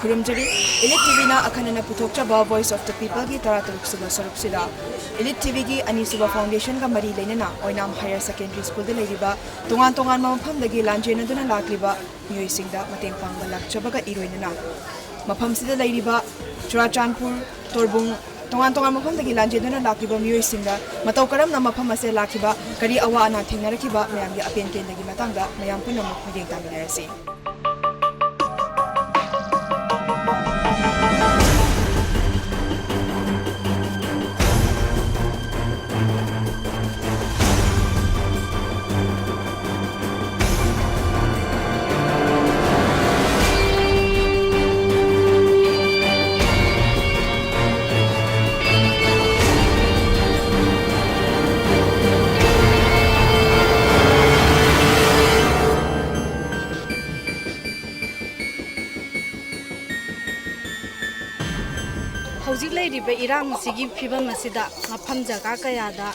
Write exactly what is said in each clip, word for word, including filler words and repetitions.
ꯈꯨꯔꯨꯝꯖꯔꯤ꯫ Elite ꯇꯤꯚꯤꯅ ꯑꯈꯟꯅꯅ ꯄꯨꯊꯣꯛꯆꯕ Voice of the Peopleꯒꯤ ꯇꯔꯥꯇꯔꯨꯛ ꯁꯨꯕ ꯁꯔꯨꯛꯁꯤꯗ Elite ꯇꯤꯚꯤꯒꯤ ꯑꯅꯤꯁꯨꯕ foundationꯒ ꯃꯔꯤ ꯂꯩꯅꯅ ꯑꯣꯏꯅꯥꯝ Higher Secondary Schoolꯗ ꯂꯩꯔꯤꯕ ꯇꯣꯉꯥꯟ ꯇꯣꯉꯥꯟꯕ ꯃꯐꯝꯗꯒꯤ ꯂꯥꯟꯖꯦꯟꯅꯗꯨꯅ ꯂꯥꯛꯂꯤꯕ ꯃꯤꯑꯣꯏꯁꯤꯡꯗ ꯃꯇꯦꯡ ꯄꯥꯡꯕ ꯂꯥꯛꯆꯕꯒ ꯏꯔꯣꯏꯅꯅ ꯃꯐꯝꯁꯤꯗ ꯂꯩꯔꯤꯕ ꯆꯨꯔꯥꯆꯥꯟꯄꯨꯔ, ꯇꯣꯔꯕꯨꯡ, ꯇꯣꯉꯥꯟ ꯇꯣꯉꯥꯟꯕ ꯃꯐꯝꯗꯒꯤ ꯂꯥꯟꯖꯦꯟꯗꯨꯅ ꯂꯥꯛꯂꯤꯕ ꯃꯤꯑꯣꯏꯁꯤꯡꯗ ꯃꯇꯧ ꯀꯔꯝꯅ ꯃꯐꯝ ꯑꯁꯤꯗ ꯂꯥꯛꯈꯤꯕ, ꯀꯔꯤ ꯑꯋꯥ ꯑꯅꯥ ꯊꯦꯡꯅꯔꯛꯈꯤꯕ ꯃꯌꯥꯝꯒꯤ ꯑꯄꯦꯟ ꯄꯦꯟꯗꯒꯤ ꯃꯇꯥꯡꯗ ꯃꯌꯥꯝ ꯄꯨꯝꯅꯃꯛ ꯃꯤꯠꯌꯦꯡ ꯇꯥꯃꯤꯟꯅꯔꯁꯤ꯫ ꯍꯧꯖꯤꯛ ꯂꯩꯔꯤꯕ ꯏꯔꯥꯡ ꯑꯁꯤꯒꯤ ꯐꯤꯕꯝ ꯑꯁꯤꯗ ꯃꯐꯝ ꯖꯒꯥ ꯀꯌꯥꯗ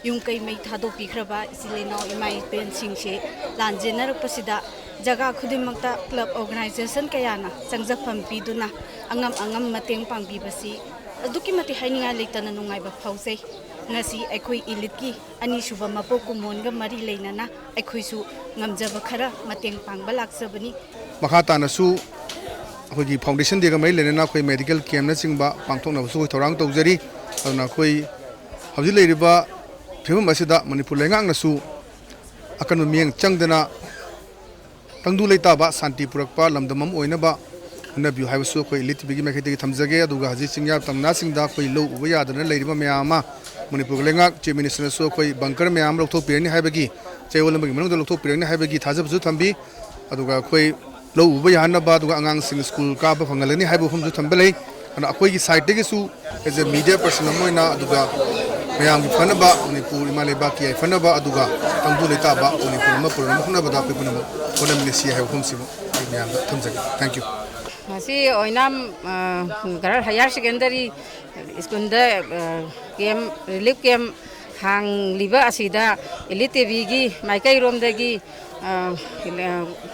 ꯌꯨꯝ ꯀꯩ ꯃꯩ ꯊꯥꯗꯣꯛꯄꯤꯈ꯭ꯔꯕ ꯏꯆꯤꯜ ꯏꯅꯥꯎ ꯏꯃꯥ ꯏꯕꯦꯟꯁꯤꯡꯁꯦ ꯂꯥꯟꯖꯦꯟꯅꯔꯛꯄꯁꯤꯗ ꯖꯒꯥ ꯈꯨꯗꯤꯡꯃꯛꯇ club organization ꯀꯌꯥꯅ ꯆꯪꯖꯐꯝ ꯄꯤꯗꯨꯅ ꯑꯉꯝ ꯑꯉꯝ ꯃꯇꯦꯡ ꯄꯥꯡꯕꯤꯕꯁꯤ ꯑꯗꯨꯛꯀꯤ ꯃꯇꯤꯛ ꯍꯥꯏꯅꯤꯡꯉꯥꯏ ꯂꯩꯇꯅ ꯅꯨꯡꯉꯥꯏꯕ ꯐꯥꯎꯖꯩ꯫ ꯉꯁꯤ ꯑꯩꯈꯣꯏ Eliteꯀꯤ ꯑꯅꯤꯁꯨꯕ ꯃꯄꯣꯛ ꯀꯨꯝꯑꯣꯟꯒ ꯃꯔꯤ ꯂꯩꯅꯅ ꯑꯩꯈꯣꯏꯁꯨ ꯉꯝꯖꯕ ꯈꯔ ꯃꯇꯦꯡ ꯄꯥꯡꯕ ꯂꯥꯛꯆꯕꯅꯤ꯫ ꯃꯈꯥ ꯇꯥꯅꯁꯨ ꯑꯩꯈꯣꯏꯒꯤ foundation dayꯒ ꯃꯔꯤ ꯂꯩꯅꯅ ꯑꯩꯈꯣꯏ medical campꯅꯆꯤꯡꯕ ꯄꯥꯡꯊꯣꯛꯅꯕꯁꯨ ꯑꯩꯈꯣꯏ ꯊꯧꯔꯥꯡ ꯇꯧꯖꯔꯤ꯫ ꯑꯗꯨꯅ ꯑꯩꯈꯣꯏ ꯍꯧꯖꯤꯛ ꯂꯩꯔꯤꯕ ꯐꯤꯕꯝ ꯑꯁꯤꯗ ꯃꯅꯤꯄꯨꯔ ꯂꯩꯉꯥꯛꯅꯁꯨ ꯑꯀꯟꯕ ꯃꯤꯠꯌꯦꯡ ꯆꯪꯗꯅ ꯇꯪꯗꯨ ꯂꯩꯇꯥꯕ ꯁꯥꯟꯇꯤ ꯄꯨꯔꯛꯄ ꯂꯝꯗꯝ ꯑꯃ ꯑꯣꯏꯅꯕ ꯍꯣꯠꯅꯕꯤꯌꯨ ꯍꯥꯏꯕꯁꯨ ꯑꯩꯈꯣꯏ Elite ꯇꯤꯚꯤꯒꯤ ꯃꯥꯏꯀꯩꯗꯒꯤ ꯊꯝꯖꯒꯦ꯫ ꯑꯗꯨꯒ ꯍꯧꯖꯤꯛ ꯆꯤꯡꯌꯥ ꯇꯝꯅꯥꯁꯤꯡꯗ ꯑꯩꯈꯣꯏ ꯂꯧ ꯎꯕ ꯌꯥꯗꯅ ꯂꯩꯔꯤꯕ ꯃꯌꯥꯝ ꯑꯃ ꯃꯅꯤꯄꯨꯔꯒꯤ ꯂꯩꯉꯥꯛ Chief Ministerꯅꯁꯨ ꯑꯩꯈꯣꯏ bunker ꯃꯌꯥꯝ ꯑꯃ ꯂꯧꯊꯣꯛꯄꯤꯔꯅꯤ ꯍꯥꯏꯕꯒꯤ, ꯆꯌꯣꯜ ꯑꯃꯒꯤ ꯃꯅꯨꯡꯗ ꯂꯧꯊꯣꯛꯄꯤꯔꯅꯤ ꯍꯥꯏꯕꯒꯤ ꯊꯥꯖꯕꯁꯨ ꯊꯝꯕꯤ꯫ ꯑꯗꯨꯒ ꯑꯩꯈꯣꯏ ꯂꯧ ꯎꯕ ꯌꯥꯍꯟꯅꯕ, ꯑꯗꯨꯒ ꯑꯉꯥꯡꯁꯤꯡ ꯁ꯭ꯀꯨꯜ ꯀꯥꯕ ꯐꯪꯍꯜꯂꯅꯤ ꯍꯥꯏꯕ ꯋꯥꯐꯝꯁꯨ ꯊꯝꯕ ꯂꯩ꯫ ꯑꯗꯨꯅ ꯑꯩꯈꯣꯏꯒꯤ sideꯇꯒꯤꯁꯨ as a media person ꯑꯃ ꯑꯣꯏꯅ, ꯑꯗꯨꯒ ꯃꯌꯥꯝꯒꯤ ꯐꯅꯕ, ꯃꯅꯤꯄꯨꯔ ꯏꯃꯥ ꯂꯩꯕꯥꯛꯀꯤ ꯌꯥꯏꯐꯅꯕ, ꯑꯗꯨꯒ ꯇꯪꯗꯨ ꯂꯩꯇꯥꯕ ꯃꯅꯤꯄꯨꯔ ꯑꯃ ꯄꯨꯔꯛꯅꯕ ꯍꯣꯠꯅꯕꯗ ꯑꯩꯈꯣꯏ ꯄꯨꯝꯅꯃꯛ ꯍꯣꯠꯅꯃꯤꯟꯅꯁꯤ ꯍꯥꯏꯕ ꯋꯥꯐꯝꯁꯤꯃ ꯑꯩ ꯃꯌꯥꯝꯗ ꯊꯝꯖꯒꯦ꯫ Thank you꯫ ꯉꯁꯤ ꯑꯣꯏꯅꯥꯝ, ꯑ, Girls Higher Secondary Schoolꯗ, ꯑ, camp, relief camp ꯍꯥꯡꯂꯤꯕ ꯑꯁꯤꯗ Elite ꯇꯤꯚꯤꯒꯤ ꯃꯥꯏꯀꯩꯔꯣꯝꯗꯒꯤ ꯑ,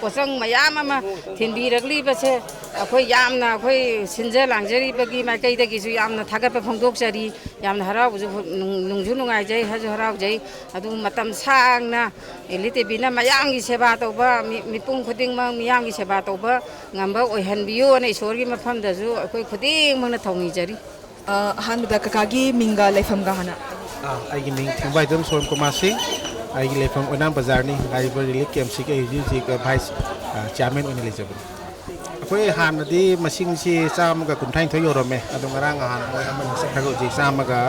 ꯄꯣꯠꯆꯪ ꯃꯌꯥꯝ ꯑꯃ ꯊꯤꯟꯕꯤꯔꯛꯂꯤꯕꯁꯦ ꯑꯩꯈꯣꯏ ꯌꯥꯝꯅ, ꯑꯩꯈꯣꯏ ꯁꯤꯟꯖ ꯂꯥꯡꯖꯔꯤꯕꯒꯤ ꯃꯥꯏꯀꯩꯗꯒꯤꯁꯨ ꯌꯥꯝꯅ ꯊꯥꯒꯠꯄ ꯐꯣꯡꯗꯣꯛꯆꯔꯤ꯫ ꯌꯥꯝꯅ ꯍꯔꯥꯎꯕꯁꯨ, ꯅꯨꯡ-, ꯅꯨꯡꯁꯨ ꯅꯨꯡꯉꯥꯏꯖꯩ, ꯍꯔꯥꯁꯨ ꯍꯔꯥꯎꯖꯩ꯫ ꯑꯗꯨꯕꯨ ꯃꯇꯝ ꯁꯥꯡꯅ ꯑꯦꯜ ꯏ ꯇꯤ ꯚꯤꯅ ꯃꯌꯥꯝꯒꯤ ꯁꯦꯕꯥ ꯇꯧꯕ, ꯃꯤ-, ꯃꯤꯄꯨꯝ ꯈꯨꯗꯤꯡꯃꯛ ꯃꯤꯌꯥꯝꯒꯤ ꯁꯦꯕꯥ ꯇꯧꯕ ꯉꯝꯕ ꯑꯣꯏꯍꯟꯕꯤꯌꯨꯅ ꯏꯁꯣꯔꯒꯤ ꯃꯐꯝꯗꯁꯨ ꯑꯩꯈꯣꯏ ꯈꯨꯗꯤꯡꯃꯛꯅ ꯊꯧꯅꯤꯖꯔꯤ꯫ ꯑ, ꯑꯍꯥꯟꯕꯗ ꯀꯀꯥꯒꯤ ꯃꯤꯡꯒ ꯂꯩꯐꯝꯒ ꯍꯥꯟꯅ꯫ ꯑꯥ, ꯑꯩꯒꯤ ꯃꯤꯡ ꯊꯤꯡꯕꯥꯏꯗꯝ ꯁꯣꯝ ꯀꯨꯃꯥꯔ ꯁꯤꯡ꯫ ꯑꯩꯒꯤ ꯂꯩꯐꯝ ꯑꯣꯏꯅꯥꯝ ꯕꯖꯥꯔꯅꯤ꯫ ꯍꯥꯏꯔꯤꯕ ꯔꯤꯂꯤꯐ ꯀꯦꯝꯁꯤꯒꯤ ꯑꯩ ꯍꯧꯖꯤꯛ ꯍꯧꯖꯤꯛ ꯚꯥꯏꯁ, ꯑ, ꯆꯤꯌꯥꯔꯃꯦꯟ ꯑꯣꯏꯅ ꯂꯩꯖꯕꯅꯤ꯫ ꯑꯩꯈꯣꯏ ꯍꯥꯟꯅꯗꯤ ꯃꯁꯤꯡꯁꯤ ꯆꯥꯝꯃꯒ ꯀꯨꯟꯊ꯭ꯔꯥꯅꯤꯊꯣꯏ ꯌꯧꯔꯝꯃꯦ, ꯑꯗꯣ ꯉꯔꯥꯡ ꯅꯍꯥꯟ ꯃꯣꯏ ꯑꯃꯅꯤ ꯆꯠꯈ꯭ꯔꯒ ꯍꯧꯖꯤꯛ ꯆꯥꯝꯃꯒ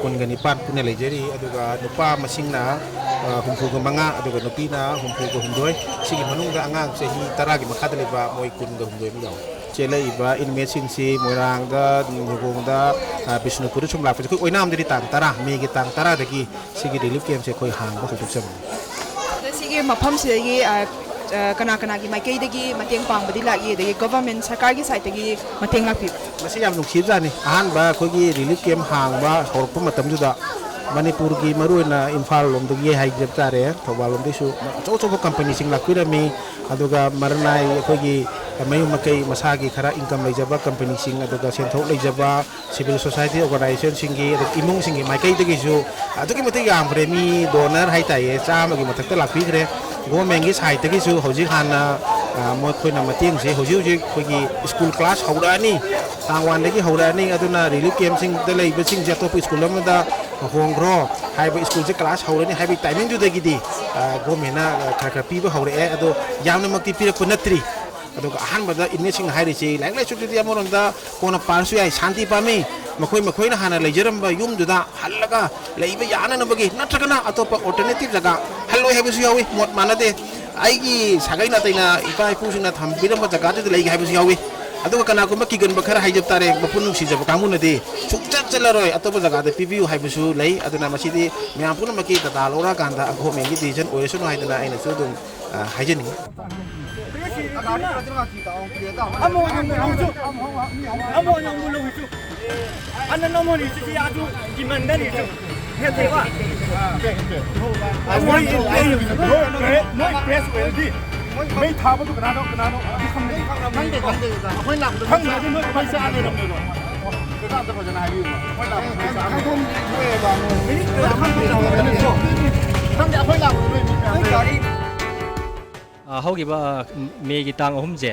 ꯀꯨꯟꯒ ꯅꯤꯄꯥꯟ ꯄꯨꯟꯅ ꯂꯩꯖꯔꯤ꯫ ꯑꯗꯨꯒ ꯅꯨꯄꯥ ꯃꯁꯤꯡꯅ, ꯑ, ꯍꯨꯝꯐꯨꯒ ꯃꯉꯥ, ꯑꯗꯨꯒ ꯅꯨꯄꯤꯅ ꯍꯨꯝꯐꯨꯒ ꯍꯨꯝꯗꯣꯏ꯫ ꯁꯤꯒꯤ ꯃꯅꯨꯡꯗ ꯑꯉꯥꯡ ꯆꯍꯤ ꯇꯔꯥꯒꯤ ꯃꯈꯥꯗ ꯂꯩꯕ ꯃꯣꯏ ꯀꯨꯟꯒ ꯍꯨꯝꯗꯣꯏ ꯑꯃ ꯌꯥꯎꯏ꯫ ꯆꯦꯜꯂꯛꯏꯕ inmateꯁꯤꯡꯁꯤ ꯃꯣꯏꯔꯥꯡꯗ, ꯅꯤꯒꯣꯡꯗ, ꯑ, ꯕꯤꯁꯅꯨꯄꯨꯔꯗ ꯁꯨꯝ ꯂꯥꯛꯄꯁꯦ ꯑꯩꯈꯣꯏ ꯑꯣꯏꯅꯥꯝꯗꯗꯤ ꯇꯥꯡ ꯇꯔꯥ, ꯃꯦꯒꯤ ꯇꯥꯡ ꯇꯔꯥꯗꯒꯤ ꯁꯤꯒꯤ ꯔꯤꯂꯤꯐ ꯀꯦꯝꯁꯦ ꯑꯩꯈꯣꯏ ꯍꯥꯡꯕ ꯍꯧꯗꯣꯛꯆꯕꯅꯤ꯫ ꯑꯗꯣ ꯁꯤꯒꯤ ꯃꯐꯝꯁꯤꯗꯒꯤ, ꯑ, ꯑ, ꯀꯅꯥ ꯀꯅꯥꯒꯤ ꯃꯥꯏꯀꯩꯗꯒꯤ ꯃꯇꯦꯡ ꯄꯥꯡꯕꯗꯤ ꯂꯥꯛꯏ, ꯑꯗꯒꯤ ꯒꯣꯚꯔꯟꯃꯦꯟꯠ ꯁꯔꯀꯥꯔꯒꯤ ꯁꯥꯏꯠꯇꯒꯤ ꯃꯇꯦꯡ ꯂꯥꯛꯄꯤꯕ꯭ꯔꯥ? ꯃꯁꯤ ꯌꯥꯝ ꯅꯨꯡꯁꯤꯕꯖꯥꯠꯅꯤ꯫ ꯑꯍꯥꯟꯕ ꯑꯩꯈꯣꯏꯒꯤ ꯔꯤꯂꯤꯐ ꯀꯦꯝ ꯍꯥꯡꯕ ꯍꯧꯔꯛꯄ ꯃꯇꯝꯗꯨꯗ ꯃꯅꯤꯄꯨꯔꯒꯤ, ꯃꯔꯨꯑꯣꯏꯅ ꯏꯝꯐꯥꯜ ꯂꯣꯝꯗꯒꯤ ꯍꯥꯏꯖꯕ ꯇꯥꯔꯦ, ꯊꯧꯕꯥꯜ ꯂꯣꯝꯗꯒꯤꯁꯨ ꯑꯆꯧ ꯑꯆꯧꯕ ꯀꯝꯄꯅꯤꯁꯤꯡ ꯂꯥꯛꯄꯤꯔꯝꯃꯤ꯫ ꯑꯗꯨꯒ ꯃꯔꯅꯥꯏ ꯑꯩꯈꯣꯏꯒꯤ ꯃꯌꯨꯝ ꯃꯀꯩ ꯃꯁꯥꯒꯤ ꯈꯔ ꯏꯟꯀꯝ ꯂꯩꯖꯕ ꯀꯝꯄꯅꯤꯁꯤꯡ, ꯑꯗꯨꯒ ꯁꯦꯟꯊꯣꯛ ꯂꯩꯖꯕ ꯁꯤꯚꯤꯜ ꯁꯣꯁꯥꯏꯇꯤ ꯑꯣꯔꯒꯅꯥꯏꯖꯦꯁꯟꯁꯤꯡꯒꯤ, ꯑꯗꯨꯒ ꯏꯃꯨꯡꯁꯤꯡꯒꯤ ꯃꯥꯏꯀꯩꯗꯒꯤꯁꯨ ꯑꯗꯨꯛꯀꯤ ꯃꯇꯤꯛ ꯌꯥꯝꯈ꯭ꯔꯦ꯫ ꯃꯤ ꯗꯣꯅꯔ ꯍꯥꯏꯇꯥꯔꯦ, ꯆꯥꯝꯃꯒꯤ ꯃꯊꯛꯇ ꯂꯥꯛꯄꯤꯈ꯭ꯔꯦ꯫ ꯒꯣꯔꯃꯦꯟꯒꯤ ꯁꯥꯏꯠꯇꯒꯤꯁꯨ ꯍꯧꯖꯤꯛ ꯍꯥꯟꯅ, ꯑ, ꯃꯈꯣꯏꯅ ꯃꯇꯦꯡꯁꯦ ꯍꯧꯖꯤꯛ ꯍꯧꯖꯤꯛ ꯑꯩꯈꯣꯏꯒꯤ ꯁ꯭ꯀꯨꯜ ꯀ꯭ꯂꯥꯁ ꯍꯧꯔꯛꯑꯅꯤ, ꯇꯥꯡ ꯋꯥꯟꯗꯒꯤ ꯍꯧꯔꯛꯑꯅꯤ꯫ ꯑꯗꯨꯅ ꯔꯤꯂꯤꯐ ꯀꯦꯝꯁꯤꯡꯗ ꯂꯩꯕꯁꯤꯡꯁꯦ ꯑꯇꯣꯞꯄ ꯁ꯭ꯀꯨꯜ ꯑꯃꯗ ꯍꯣꯡꯈ꯭ꯔꯣ ꯍꯥꯏꯕ, ꯁ꯭ꯀꯨꯜꯁꯦ ꯀ꯭ꯂꯥꯁ ꯍꯧꯔꯅꯤ ꯍꯥꯏꯕꯒꯤ ꯇꯥꯏꯃꯤꯡꯗꯨꯗꯒꯤꯗꯤ, ꯑ, ꯒꯣꯔꯃꯦꯟꯅ, ꯑ, ꯈꯔ ꯈꯔ ꯄꯤꯕ ꯍꯧꯔꯛꯑꯦ꯫ ꯑꯗꯣ ꯌꯥꯝꯅꯃꯛꯇꯤ ꯄꯤꯔꯛꯄ ꯅꯠꯇ꯭ꯔꯤ꯫ ꯑꯗꯨꯒ ꯑꯍꯥꯟꯕꯗ inmateꯁꯤꯡꯅ ꯍꯥꯏꯔꯤꯁꯤ, "ꯂꯥꯏꯔꯤꯛ ꯂꯥꯏꯁꯨꯗꯨꯗꯤ ꯑꯃꯔꯣꯝꯗ ꯀꯣꯟꯅ ꯄꯥꯔꯁꯨ ꯌꯥꯏ, ꯁꯥꯟꯇꯤ ꯄꯥꯝꯃꯤ, ꯃꯈꯣꯏ ꯃꯈꯣꯏꯅ ꯍꯥꯟꯅ ꯂꯩꯖꯔꯝꯕ ꯌꯨꯝꯗꯨꯗ ꯍꯜꯂꯒ ꯂꯩꯕ ꯌꯥꯅꯅꯕꯒꯤ ꯅꯠꯇ꯭ꯔꯒꯅ ꯑꯇꯣꯞꯄ alternative ꯖꯒꯥ ꯍꯜꯂꯣꯏ" ꯍꯥꯏꯕꯁꯨ ꯌꯥꯎꯏ, ꯃꯣꯠ ꯃꯥꯟꯅꯗꯦ꯫ ꯑꯩꯒꯤ ꯁꯥꯒꯩ ꯅꯥꯇꯩꯅ ꯏꯄꯥ ꯏꯄꯨꯁꯤꯡꯅ ꯊꯝꯕꯤꯔꯝꯕ ꯖꯒꯥꯗꯨꯗ ꯂꯩꯒꯦ ꯍꯥꯏꯕꯁꯨ ꯌꯥꯎꯏ꯫ ꯑꯗꯨꯒ ꯀꯅꯥꯒꯨꯝꯕ ꯀꯤꯒꯟꯕ ꯈꯔ ꯍꯥꯏꯖꯕ ꯇꯥꯔꯦ, ꯃꯄꯨ ꯅꯨꯡꯁꯤꯖꯕ ꯀꯥꯡꯕꯨꯅꯗꯤ ꯁꯨꯡꯆꯠ ꯆꯠꯂꯔꯣꯏ, ꯑꯇꯣꯞꯄ ꯖꯒꯥꯗ ꯄꯤꯕꯤꯌꯨ ꯍꯥꯏꯕꯁꯨ ꯂꯩ꯫ ꯑꯗꯨꯅ ꯃꯁꯤꯗꯤ ꯃꯌꯥꯝ ꯄꯨꯝꯅꯃꯛꯀꯤ ꯗꯇꯥ ꯂꯧꯔꯛꯑꯀꯥꯟꯗ ꯒꯣꯔꯃꯦꯟꯒꯤ decision ꯑꯣꯏꯔꯁꯅꯨ ꯍꯥꯏꯗꯅ ꯑꯩꯅꯁꯨ ꯑꯗꯨꯝ, ꯑ, ꯍꯥꯏꯖꯅꯤꯡꯉꯤ꯫ ꯑꯃ ꯑꯣꯏꯅ ꯑꯃꯨꯛ ꯂꯧꯁꯨ, ꯑꯃ ꯑꯣꯏꯅ ꯑꯃꯨꯛ ꯂꯧꯁꯨ꯫ ꯑꯅ ꯅꯃꯣꯅꯤ ꯁꯤꯁꯤ ꯑꯗꯨ ꯗꯤꯃꯥꯟꯗꯅꯤ ꯁꯨ꯫ ꯃꯣꯏ ꯃꯣꯏ ꯄ꯭ꯔꯦꯁ ꯑꯣꯏꯔꯗꯤ ꯃꯩ ꯊꯥꯕꯗꯨ ꯀꯅꯥꯅꯣ, ꯀꯅꯥꯅꯣ? ꯑꯗꯨ ꯈꯪꯗꯦ꯫ ꯈꯪꯗꯦ, ꯈꯪꯗꯦ, ꯑꯩꯈꯣꯏ ꯂꯥꯛꯄꯗ ꯈꯪꯗ꯭ꯔꯗꯤ ꯅꯣꯏ ꯃꯩ ꯆꯥ ꯂꯩꯔꯝꯃꯦꯕ꯫ ꯀꯩꯅꯣ ꯑꯝꯇ ꯐꯖꯅ ꯍꯥꯏꯕꯤꯌꯨ꯫ ꯑꯩꯈꯣꯏ ꯂꯥꯛꯄꯗ ꯃꯩ ꯆꯥ ꯂꯩꯔꯝꯃꯦ꯫ ꯈꯪꯗꯦ, ꯑꯩꯈꯣꯏ ꯂꯥꯛꯄꯗ ꯅꯣꯏ ꯃꯤ ꯃꯌꯥꯝ ꯂꯩꯔꯝꯃꯦ꯫ ꯑ, ꯍꯧꯈꯤꯕ, ꯑ, ꯃꯦꯒꯤ ꯇꯥꯡ ꯑꯍꯨꯝꯁꯦ,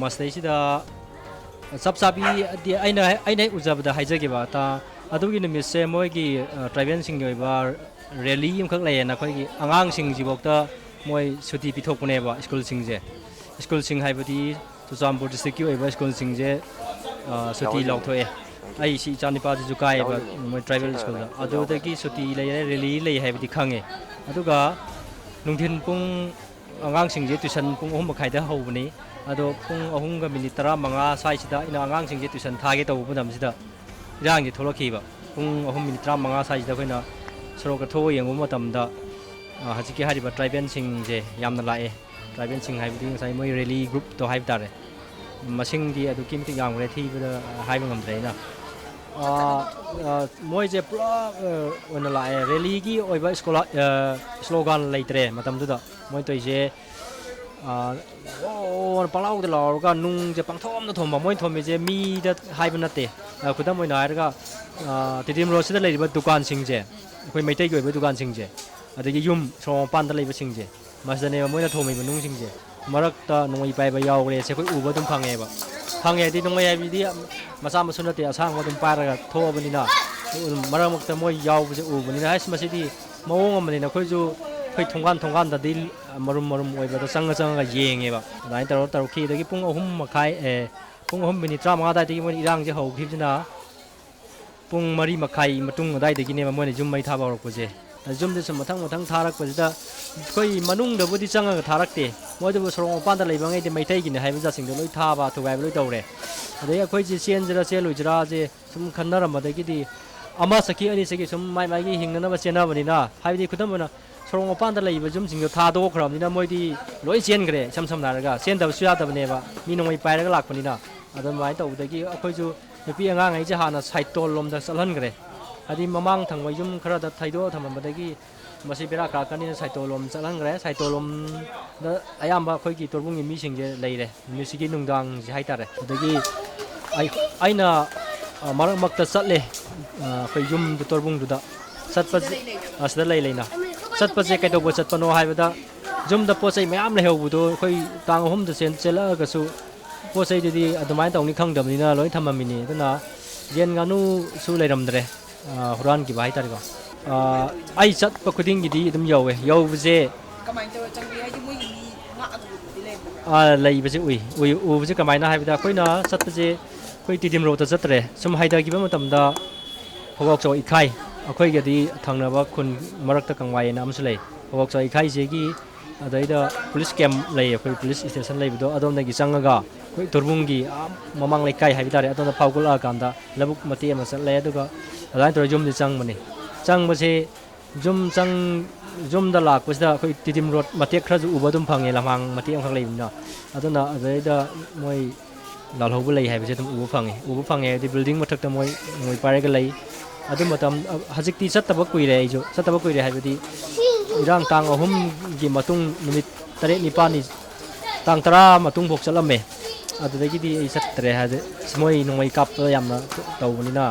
ꯃꯁꯤꯗꯩꯁꯤꯗ ꯆꯞ ꯆꯥꯕꯤ ꯑꯗꯤ ꯑꯩꯅ, ꯑꯩꯅ ꯍꯦꯛ ꯎꯖꯕꯗ ꯍꯥꯏꯖꯒꯦꯕ, ꯇ-, ꯑꯗꯨꯒꯤ ꯅꯨꯃꯤꯠꯁꯦ ꯃꯣꯏꯒꯤ, ꯑ, ꯇ꯭ꯔꯥꯏꯕꯦꯜꯁꯤꯡꯒꯤ ꯑꯣꯏꯕ ꯔꯦꯂꯤ ꯑꯃꯈꯛ ꯂꯩꯌꯦꯅ, ꯑꯩꯈꯣꯏꯒꯤ ꯑꯉꯥꯡꯁꯤꯡꯁꯤꯐꯥꯎꯗ ꯃꯣꯏ ꯁꯨꯇꯤ ꯄꯤꯊꯣꯛꯄꯅꯦꯕ꯫ ꯁ꯭ꯀꯨꯜꯁꯤꯡꯁꯦ, ꯁ꯭ꯀꯨꯜꯁꯤꯡ ꯍꯥꯏꯕꯗꯤ ꯆꯨꯔꯆꯥꯟꯄꯨꯔ ꯗꯤꯁꯇ꯭ꯔꯤꯛꯀꯤ ꯑꯣꯏꯕ ꯁ꯭ꯀꯨꯜꯁꯤꯡꯁꯦ, ꯑ, ꯁꯨꯇꯤ ꯂꯥꯎꯊꯣꯛꯑꯦ꯫ ꯑꯩ ꯁꯤ ꯏꯆꯥꯅꯤꯄꯥꯁꯤꯁꯨ ꯀꯥꯏꯌꯦꯕ, ꯃꯣꯏ ꯇ꯭ꯔꯥꯏꯕꯦꯜ ꯁ꯭ꯀꯨꯜꯗ꯫ ꯑꯗꯨꯗꯒꯤ ꯁꯨꯇꯤ ꯂꯩꯔꯦ, ꯔꯦꯂꯤ ꯂꯩ ꯍꯥꯏꯕꯗꯤ ꯈꯪꯉꯦ꯫ ꯑꯗꯨꯒ ꯅꯨꯡꯊꯤꯟ ꯄꯨꯡ, ꯑꯉꯥꯡꯁꯤꯡꯁꯦ ꯇ꯭ꯌꯨꯁꯟ ꯄꯨꯡ ꯑꯍꯨꯝ ꯃꯈꯥꯏꯗ ꯍꯧꯕꯅꯤ꯫ ꯑꯗꯣ ꯄꯨꯡ ꯑꯍꯨꯝꯒ ꯃꯤꯅꯤꯠ ꯇꯔꯥꯃꯉꯥ ꯁ꯭ꯋꯥꯏꯁꯤꯗ ꯑꯩꯅ ꯑꯉꯥꯡꯁꯤꯡꯁꯦ ꯇ꯭ꯌꯨꯁꯟ ꯊꯥꯒꯦ ꯇꯧꯕ ꯃꯇꯝꯁꯤꯗ ꯏꯔꯥꯡꯁꯦ ꯊꯣꯛꯂꯛꯈꯤꯕ꯫ ꯄꯨꯡ ꯑꯍꯨꯝ ꯃꯤꯅꯤꯠ ꯇꯔꯥꯃꯉꯥ ꯁ꯭ꯋꯥꯏꯁꯤꯗ ꯑꯩꯈꯣꯏꯅ ꯁꯣꯔꯣꯛꯇ ꯊꯣꯛꯑ ꯌꯦꯡꯕ ꯃꯇꯝꯗ, ꯑ, ꯍꯧꯖꯤꯛꯀꯤ ꯍꯥꯏꯔꯤꯕ ꯇ꯭ꯔꯥꯏꯕꯦꯜꯁꯤꯡꯁꯦ ꯌꯥꯝꯅ ꯂꯥꯛꯑꯦ꯫ ꯇ꯭ꯔꯥꯏꯕꯦꯜꯁꯤꯡ ꯍꯥꯏꯕꯗꯤ ꯉꯁꯥꯏ ꯃꯣꯏ ꯔꯦꯂꯤ ꯒ꯭ꯔꯨꯞꯇꯣ ꯍꯥꯏꯕ ꯇꯥꯔꯦ, ꯃꯁꯤꯡꯗꯤ ꯑꯗꯨꯛꯀꯤ ꯃꯇꯤꯛ ꯌꯥꯝꯈ꯭ꯔꯦ, ꯊꯤꯕꯗ ꯍꯥꯏꯕ ꯉꯝꯗ꯭ꯔꯦ ꯑꯩꯅ꯫ ꯑ, ꯑ, ꯃꯣꯏꯁꯦ ꯄꯨꯔꯥ, ꯑ, ꯑꯣꯏꯅ ꯂꯥꯛꯑꯦ꯫ ꯔꯦꯂꯤꯒꯤ ꯑꯣꯏꯕ ꯏꯁꯀꯣꯂꯥ-, ꯑ, ꯁ꯭ꯂꯣꯒꯥꯟ ꯂꯩꯇ꯭ꯔꯦ ꯃꯇꯝꯗꯨꯗ꯫ ꯃꯣꯏ ꯇꯧꯔꯤꯁꯦ, ꯑ, ꯑꯣ, ꯄꯪꯂꯥꯎꯗ ꯂꯥꯎꯔꯒ ꯅꯨꯡꯁꯦ ꯄꯪꯊꯣꯝꯗ ꯊꯣꯝꯕ꯫ ꯃꯣꯏ ꯊꯣꯝꯃꯤꯁꯦ ꯃꯤꯗ ꯍꯥꯏꯕ ꯅꯠꯇꯦ꯫ ꯑ, ꯈꯨꯗꯝ ꯑꯣꯏꯅ ꯍꯥꯏꯔꯒ, ꯑ, ꯇꯤꯗꯤꯝ ꯔꯣꯗꯁꯤꯗ ꯂꯩꯔꯤꯕ ꯗꯨꯀꯥꯟꯁꯤꯡꯁꯦ, ꯑꯩꯈꯣꯏ ꯃꯩꯇꯩꯒꯤ ꯑꯣꯏꯕ ꯗꯨꯀꯥꯟꯁꯤꯡꯁꯦ, ꯑꯗꯒꯤ ꯌꯨꯝ ꯁꯣꯔꯣꯛ ꯃꯄꯥꯟꯗ ꯂꯩꯕꯁꯤꯡꯁꯦ, ꯃꯁꯤꯗꯅꯦꯕ ꯃꯣꯏꯅ ꯊꯣꯝꯃꯤꯕ ꯅꯨꯡꯁꯤꯡꯁꯦ꯫ ꯃꯔꯛꯇ ꯅꯣꯡꯃꯩ ꯄꯥꯏꯕ ꯌꯥꯎꯈ꯭ꯔꯦꯁꯦ ꯑꯩꯈꯣꯏ ꯎꯕ ꯑꯗꯨꯝ ꯐꯪꯉꯦꯕ꯫ ꯐꯪꯉꯦ ꯍꯥꯏꯗꯤ ꯅꯣꯡꯃꯩ ꯍꯥꯏꯕꯗꯤ ꯃꯆꯥ ꯃꯁꯨ ꯅꯠꯇꯦ, ꯑꯁꯥꯡꯕ ꯑꯗꯨꯝ ꯄꯥꯏꯔꯒ ꯊꯣꯛꯑꯕꯅꯤꯅ, ꯃꯔꯛ ꯃꯔꯛꯇ ꯃꯣꯏ ꯌꯥꯎꯕꯁꯦ ꯎꯕꯅꯤꯅ, "ꯑꯁ, ꯃꯁꯤꯗꯤ ꯃꯑꯣꯡ ꯑꯃꯅꯤꯅ ꯑꯩꯈꯣꯏꯁꯨ ꯑꯩꯈꯣꯏ ꯊꯣꯡꯒꯥꯟ ꯊꯣꯡꯒꯥꯟꯗꯗꯤ ꯃꯔꯨꯝ ꯃꯔꯨꯝ ꯑꯣꯏꯕꯗ ꯆꯪꯉ ꯆꯪꯉꯒ ꯌꯦꯡꯉꯦꯕ"꯫ ꯑꯗꯨꯃꯥꯏꯅ ꯇꯧꯔ ꯇꯧꯔꯛꯈꯤ꯫ ꯑꯗꯒꯤ ꯄꯨꯡ ꯑꯍꯨꯝ ꯃꯈꯥꯏ, ꯑꯦ, ꯄꯨꯡ ꯑꯍꯨꯝ ꯃꯤꯅꯤꯠ ꯇꯔꯥꯃꯉꯥ ꯑꯗꯨꯋꯥꯏꯗꯒꯤ ꯃꯣꯏꯅ ꯏꯔꯥꯡꯁꯦ ꯍꯧꯈꯤꯕꯁꯤꯅ ꯄꯨꯡ ꯃꯔꯤ ꯃꯈꯥꯏ ꯃꯇꯨꯡ ꯑꯗꯨꯋꯥꯏꯗꯒꯤꯅꯦꯕ ꯃꯣꯏꯅ ꯌꯨꯝ ꯃꯩ ꯊꯥꯕ ꯍꯧꯔꯛꯄꯁꯦ꯫ ꯌꯨꯝꯗ ꯁꯨꯝ ꯃꯊꯪ ꯃꯊꯪ ꯊꯥꯔꯛꯄꯁꯤꯗ ꯑꯩꯈꯣꯏ ꯃꯅꯨꯡꯗꯕꯨꯗꯤ ꯆꯪꯉꯒ ꯊꯥꯔꯛꯇꯦ꯫ ꯃꯣꯏꯗꯨꯕꯨ ꯁꯣꯔꯣꯛ ꯃꯄꯥꯟꯗ ꯂꯩꯕꯉꯩꯗꯤ ꯃꯩꯇꯩꯒꯤꯅꯦ ꯍꯥꯏꯕ ꯖꯥꯠꯁꯤꯡꯗꯣ ꯂꯣꯏ ꯊꯥꯕ ꯊꯨꯒꯥꯏꯕ ꯂꯣꯏ ꯇꯧꯔꯦ꯫ ꯑꯗꯩ ꯑꯩꯈꯣꯏꯁꯦ ꯆꯦꯟꯁꯤꯔꯥ ꯆꯦꯜꯂꯣꯏꯁꯤꯔꯥꯁꯦ ꯁꯨꯝ ꯈꯟꯅꯔꯝꯕꯗꯒꯤꯗꯤ ꯑꯃ ꯆꯠꯈꯤ, ꯑꯅꯤ ꯆꯠꯈꯤ, ꯁꯨꯝ ꯃꯥꯏ ꯃꯥꯏꯒꯤ ꯍꯤꯡꯅꯅꯕ ꯆꯦꯟꯅꯕꯅꯤꯅ, ꯍꯥꯏꯕꯗꯤ ꯈꯨꯗꯝ ꯑꯣꯏꯅ ꯁꯣꯔꯣꯛ ꯃꯄꯥꯟꯗ ꯂꯩꯕ ꯌꯨꯝꯁꯤꯡꯗꯣ ꯊꯥꯗꯣꯛꯈ꯭ꯔꯕꯅꯤꯅ ꯃꯣꯏꯗꯤ ꯂꯣꯏ ꯆꯦꯟꯈ꯭ꯔꯦ꯫ ꯏꯁꯝ ꯁꯝꯅ ꯍꯥꯏꯔꯒ ꯆꯦꯟꯗꯕꯁꯨ ꯌꯥꯗꯕꯅꯦꯕ, ꯃꯤ ꯅꯣꯡꯃꯩ ꯄꯥꯏꯔꯒ ꯂꯥꯛꯄꯅꯤꯅ꯫ ꯑꯗꯨꯃꯥꯏꯅ ꯇꯧꯕꯗꯒꯤ ꯑꯩꯈꯣꯏꯁꯨ ꯅꯨꯄꯤ ꯑꯉꯥꯡꯈꯩꯁꯦ ꯍꯥꯟꯅ ꯁꯥꯏꯇꯣꯜ ꯂꯣꯝꯗ ꯆꯠꯍꯟꯈ꯭ꯔꯦ꯫ ꯍꯥꯏꯗꯤ ꯃꯃꯥꯡ ꯊꯪꯕ ꯌꯨꯝ ꯈꯔꯗ ꯊꯩꯗꯣꯛꯑ ꯊꯝꯃꯝꯕꯗꯒꯤ ꯃꯁꯤ ꯕꯦꯔꯥ ꯀꯥꯔꯛꯀꯅꯤꯅ ꯁꯥꯏꯇꯣꯜꯂꯣꯝ ꯆꯠꯍꯟꯈ꯭ꯔꯦ꯫ ꯁꯥꯏꯇꯣꯜꯂꯣꯝꯗ ꯑꯌꯥꯝꯕ ꯑꯩꯈꯣꯏꯒꯤ ꯇꯣꯔꯕꯨꯡꯒꯤ ꯃꯤꯁꯤꯡꯁꯦ ꯂꯩꯔꯦ, ꯅꯨꯃꯤꯠꯁꯤꯒꯤ ꯅꯨꯡꯗꯥꯡꯁꯦ ꯍꯥꯏꯇꯥꯔꯦ꯫ ꯑꯗꯒꯤ ꯑꯩ-, ꯑꯩꯅ, ꯑ, ꯃꯔꯛ ꯃꯔꯛꯇ ꯆꯠꯂꯦ, ꯑ, ꯑꯩꯈꯣꯏ ꯌꯨꯝꯗꯨ, ꯇꯣꯔꯕꯨꯡꯗꯨꯗ ꯆꯠꯄꯁꯦ, ꯑꯁꯤꯗ ꯂꯩ ꯂꯩꯅ ꯆꯠꯄꯁꯦ ꯀꯩꯗꯧꯕ ꯆꯠꯄꯅꯣ ꯍꯥꯏꯕꯗ, ꯌꯨꯝꯗ ꯄꯣꯠ ꯆꯩ ꯃꯌꯥꯝ ꯂꯩꯍꯧꯕꯗꯣ ꯑꯩꯈꯣꯏ ꯇꯥꯡ ꯑꯍꯨꯝꯗ ꯆꯦꯟ-, ꯆꯦꯜꯂꯛꯑꯒꯁꯨ ꯄꯣꯠ ꯆꯩꯗꯨꯗꯤ ꯑꯗꯨꯃꯥꯏꯅ ꯇꯧꯅꯤ ꯈꯪꯗꯕꯅꯤꯅ ꯂꯣꯏ ꯊꯝꯃꯝꯃꯤꯅꯤ꯫ ꯑꯗꯨꯅ ꯌꯦꯟ ꯉꯥꯅꯨꯁꯨ ꯂꯩꯔꯝꯗ꯭ꯔꯦ, ꯑ, ꯍꯨꯔꯥꯟꯈꯤꯕ ꯍꯥꯏꯇꯥꯔꯦꯀꯣ꯫ ꯑ, ꯑꯩ ꯆꯠꯄ ꯈꯨꯗꯤꯡꯒꯤꯗꯤ ꯑꯗꯨꯝ ꯌꯧꯋꯦ꯫ ꯌꯧꯕꯁꯦ ꯀꯃꯥꯏꯅ ꯇꯧꯔ ꯆꯪꯕꯤ? ꯍꯥꯏꯗꯤ ꯃꯣꯏꯒꯤ ꯃꯤ ꯉꯥꯛꯑꯒ ꯂꯩꯕ꯭ꯔꯥ? ꯑ, ꯂꯩꯕꯁꯦ ꯎꯏ꯫ ꯎꯏ-, ꯎꯕꯁꯦ ꯀꯃꯥꯏꯅ ꯍꯥꯏꯕꯗ, ꯑꯩꯈꯣꯏꯅ ꯆꯠꯄꯁꯦ ꯑꯩꯈꯣꯏ ꯇꯤꯗꯤꯝ ꯔꯣꯗꯇ ꯆꯠꯇ꯭ꯔꯦ꯫ ꯁꯨꯝ ꯍꯥꯏꯊꯈꯤꯕ ꯃꯇꯝꯗ ꯐꯧꯕꯥꯛꯆꯥꯎ ꯏꯈꯥꯏ, ꯑꯩꯈꯣꯏꯒꯗꯤ ꯊꯪꯅꯕ ꯈꯨꯟ ꯃꯔꯛꯇ ꯀꯪꯋꯥꯏ ꯑꯅ ꯑꯃꯁꯨ ꯂꯩ꯫ ꯐꯧꯕꯥꯛꯆꯥꯎ ꯏꯈꯥꯏꯁꯤꯒꯤ ꯑꯗꯩꯗ ꯄꯨꯂꯤꯁ ꯀꯦꯝꯞ ꯂꯩ, ꯑꯩꯈꯣꯏ ꯄꯨꯂꯤꯁ ꯏꯁꯇꯦꯁꯟ ꯂꯩꯕꯗꯣ, ꯑꯗꯣꯝꯗꯒꯤ ꯆꯪꯉꯒ ꯑꯩꯈꯣꯏ ꯇꯣꯔꯕꯨꯡꯒꯤ, ꯑꯥ, ꯃꯃꯥꯡ ꯂꯩꯀꯥꯏ ꯍꯥꯏꯕ ꯇꯥꯔꯦ, ꯑꯗꯣꯝꯗ ꯐꯥꯎꯒꯠꯂꯛꯑꯀꯥꯟꯗ ꯂꯧꯕꯨꯛ ꯃꯇꯦꯛ ꯑꯃ ꯆꯠꯂꯦ꯫ ꯑꯗꯨꯒ ꯑꯗꯨꯃꯥꯏꯅ ꯇꯧꯔꯒ ꯌꯨꯝꯗ ꯆꯪꯕꯅꯤ꯫ ꯆꯪꯕꯁꯦ ꯌꯨꯝ ꯆꯪ-, ꯌꯨꯝꯗ ꯂꯥꯛꯄꯁꯤꯗ ꯑꯩꯈꯣꯏ ꯇꯤꯗꯤꯝ ꯔꯣꯗ ꯃꯇꯦꯛ ꯈꯔꯁꯨ ꯎꯕ ꯑꯗꯨꯝ ꯐꯪꯉꯦ, ꯂꯝꯍꯥꯡ ꯃꯇꯦꯛ ꯑꯃꯈꯛ ꯂꯩꯕꯅꯤꯅ꯫ ꯑꯗꯨꯅ ꯑꯗꯨꯗꯩꯗ ꯃꯣꯏ ꯂꯥꯜꯍꯧꯕ ꯂꯩ ꯍꯥꯏꯕꯁꯦ ꯑꯗꯨꯝ ꯎꯕ ꯐꯪꯉꯤ꯫ ꯎꯕ ꯐꯪꯉꯦ ꯍꯥꯏꯕꯗꯤ ꯕꯤꯜꯗꯤꯡ ꯃꯊꯛꯇ ꯃꯣꯏ ꯅꯣꯡꯃꯩ ꯄꯥꯏꯔꯒ ꯂꯩ꯫ ꯑꯗꯨ ꯃꯇꯝ, ꯍꯧꯖꯤꯛꯇꯤ ꯆꯠꯇꯕ ꯀꯨꯏꯔꯦ ꯑꯩꯁꯨ꯫ ꯆꯠꯇꯕ ꯀꯨꯏꯔꯦ ꯍꯥꯏꯕꯗꯤ ꯏꯔꯥꯡ ꯇꯥꯡ ꯑꯍꯨꯝꯒꯤ ꯃꯇꯨꯡ ꯅꯨꯃꯤꯠ ꯇꯔꯦꯠ ꯅꯤꯄꯥꯜꯅꯤ, ꯇꯥꯡ ꯇꯔꯥ ꯃꯇꯨꯡꯐꯥꯎ ꯆꯠꯂꯝꯃꯦ꯫ ꯑꯗꯨꯗꯒꯤꯗꯤ ꯑꯩ ꯆꯠꯇ꯭ꯔꯦ꯫ ꯍꯥꯏꯗꯤ ꯃꯣꯏ ꯅꯣꯡꯃꯩ ꯀꯥꯞꯄ ꯌꯥꯝꯅ ꯇꯧꯕꯅꯤꯅ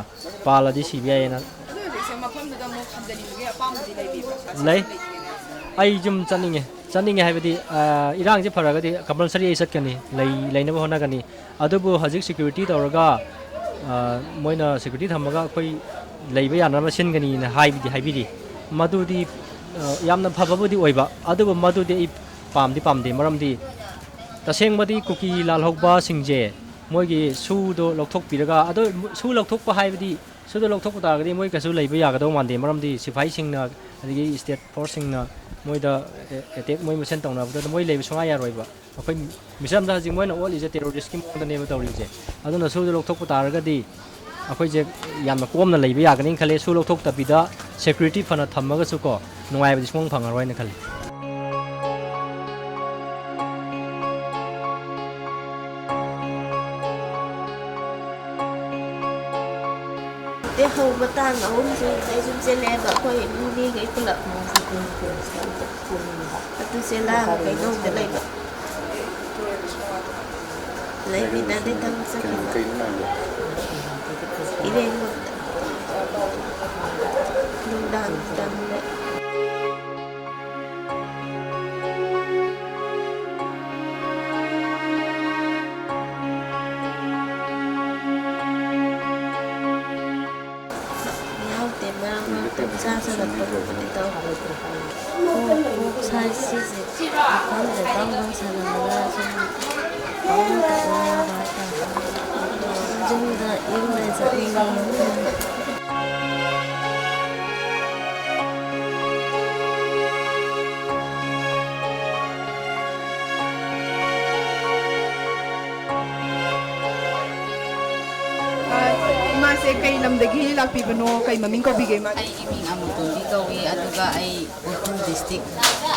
ꯄꯥꯜꯂꯗꯤ ꯁꯤꯕ ꯌꯥꯏꯌꯦꯅ꯫ ꯑꯗꯨ ꯍꯧꯖꯤꯛꯁꯦ ꯃꯐꯝꯗꯨꯗ ꯑꯃꯨꯛ ꯍꯟꯖꯅꯤꯡꯕꯒꯤ ꯑꯄꯥꯝꯕꯗꯤ ꯂꯩꯕꯤꯕ꯭ꯔꯥ? ꯂꯩ꯫ ꯑꯩ ꯌꯨꯝ ꯆꯠꯅꯤꯡꯉꯦ꯫ ꯆꯠꯅꯤꯡꯉꯦ ꯍꯥꯏꯕꯗꯤ, ꯑ, ꯏꯔꯥꯡꯁꯦ ꯐꯔꯒꯗꯤ ꯀꯝꯄꯜꯁꯔꯤ ꯑꯩ ꯆꯠꯀꯅꯤ, ꯂꯩ-, ꯂꯩꯅꯕ ꯍꯣꯠꯅꯒꯅꯤ꯫ ꯑꯗꯨꯕꯨ ꯍꯧꯖꯤꯛ ꯁꯦꯀ꯭ꯌꯨꯔꯤꯇꯤ ꯇꯧꯔꯒ, ꯑ, ꯃꯣꯏꯅ ꯁꯦꯀ꯭ꯌꯨꯔꯤꯇꯤ ꯊꯝꯃꯒ ꯑꯩꯈꯣꯏ ꯂꯩꯕ ꯌꯥꯅꯕ ꯁꯤꯟꯒꯅꯤꯅ ꯍꯥꯏꯕꯗꯤ ꯍꯥꯏꯕꯤꯔꯤ꯫ ꯃꯗꯨꯗꯤ, ꯑ, ꯌꯥꯝꯅ ꯐꯕꯕꯨꯗꯤ ꯑꯣꯏꯕ, ꯑꯗꯨꯕꯨ ꯃꯗꯨꯗꯤ ꯑꯩ ꯄꯥꯝꯗꯤ ꯄꯥꯝꯗꯦ꯫ ꯃꯔꯝꯗꯤ ꯇꯁꯦꯡꯕꯗꯤ ꯀꯨꯀꯤ ꯂꯥꯜꯍꯧꯕꯁꯤꯡꯁꯦ ꯃꯣꯏꯒꯤ ꯁꯨꯗꯣ ꯂꯧꯊꯣꯛꯄꯤꯔꯒ, ꯑꯗꯣ ꯁꯨ ꯂꯧꯊꯣꯛꯄ ꯍꯥꯏꯕꯗꯤ, ꯁꯨꯗꯣ ꯂꯧꯊꯣꯛꯄ ꯇꯥꯔꯒꯗꯤ ꯃꯣꯏ ꯀꯩꯁꯨ ꯂꯩꯕ ꯌꯥꯒꯗꯧ ꯃꯥꯟꯗꯦ꯫ ꯃꯔꯝꯗꯤ ꯁꯤꯐꯥꯏꯁꯤꯡꯅ, ꯑꯗꯒꯤ ꯁ꯭ꯇꯦꯠ ꯐꯣꯔꯁꯁꯤꯡꯅ ꯃꯣꯏꯗ ꯑꯦ-, ꯑꯦꯇꯦꯛ ꯃꯣꯏ ꯃꯁꯦꯟ ꯇꯧꯅꯕꯗ ꯃꯣꯏ ꯂꯩꯕ ꯁꯨꯡꯌꯥ ꯌꯥꯔꯣꯏꯕ꯫ ꯑꯩꯈꯣꯏ ꯃꯤꯆꯝꯗ ꯍꯧꯖꯤꯛ ꯃꯣꯏꯅ ꯑꯣꯠꯂꯤꯁꯦ ꯇꯦꯔꯣꯔꯤꯁꯀꯤ ꯃꯑꯣꯡꯗꯅꯦꯕ ꯇꯧꯔꯤꯁꯦ꯫ ꯑꯗꯨꯅ ꯁꯨꯗꯣ ꯂꯧꯊꯣꯛꯄ ꯇꯥꯔꯒꯗꯤ ꯑꯩꯈꯣꯏꯁꯦ ꯌꯥꯝꯅ ꯀꯣꯝꯅ ꯂꯩꯕ ꯌꯥꯒꯅꯤ ꯈꯜꯂꯦ꯫ ꯁꯨ ꯂꯧꯊꯣꯛꯇꯕꯤꯗ ꯁꯦꯀ꯭ꯌꯨꯔꯤꯇꯤ ꯐꯅ ꯊꯝꯃꯒꯁꯨꯀꯣ, ꯅꯨꯡꯉꯥꯏꯕꯗꯤ ꯁꯨꯡꯐꯪ ꯐꯪꯉꯔꯣꯏꯅ ꯈꯜꯂꯤ꯫ ꯗꯦ ꯍꯧꯕ ꯇꯥꯡ ꯑꯍꯨꯝꯁꯤꯗꯩ ꯁꯨꯝ ꯆꯦꯜꯂꯛꯑꯦꯕ ꯑꯩꯈꯣꯏ ꯏꯃꯨꯡ ꯃꯤꯈꯩ ꯄꯨꯂꯞ꯫ ꯑꯗꯨ ꯆꯦꯜꯂꯛꯑꯒ ꯀꯩꯅꯧꯗ ꯂꯩꯕ꯫ ꯂꯩꯃꯤꯟꯅꯗꯦ, ꯊꯕꯛ ꯆꯠꯈꯤꯕ꯫ ꯀꯩꯅꯣ, ꯀꯩꯅꯣ ꯃꯥꯟꯕ? ꯏꯔꯦꯡꯕꯝꯗ꯫ ꯅꯨꯡꯗꯥꯡ ꯅꯨꯡꯗꯥꯡꯗ꯫ ꯌꯥꯎꯗꯦ, ꯃꯔꯛ ꯃꯔꯛꯇ ꯆꯥ ꯆꯠꯂꯛꯄꯒꯨꯝꯕꯗꯤ ꯇꯧ꯫ ꯀꯣꯛ, ꯀꯣꯛ ꯁꯥꯏ ꯁꯤꯁꯦ꯫ ꯃꯐꯝꯁꯦ ꯄꯪ ꯄꯪ ꯁꯥꯟꯅꯔꯒ ꯁꯨꯝ ꯄꯪꯂꯩꯗ ꯂꯩꯅꯤꯡꯕ ꯍꯥꯏꯇꯥꯔꯦ꯫ ꯌꯨꯝꯗ, ꯌꯨꯝꯗ ꯆꯠꯅꯤꯡꯕ꯫ ꯑ, ꯏꯃꯥꯁꯦ ꯀꯩ ꯂꯝꯗꯒꯤ ꯂꯥꯛꯄꯤꯕꯅꯣ? ꯀꯩ ꯃꯃꯤꯡ ꯀꯧꯕꯤꯒꯦ, ꯏꯃꯥ? ꯑꯩ ꯏꯃꯤꯡ ꯑꯃꯨꯇꯣꯝꯕꯤ ꯀꯧꯏ, ꯑꯗꯨꯒ ꯑꯩ ꯎꯈ꯭ꯔꯨꯜ district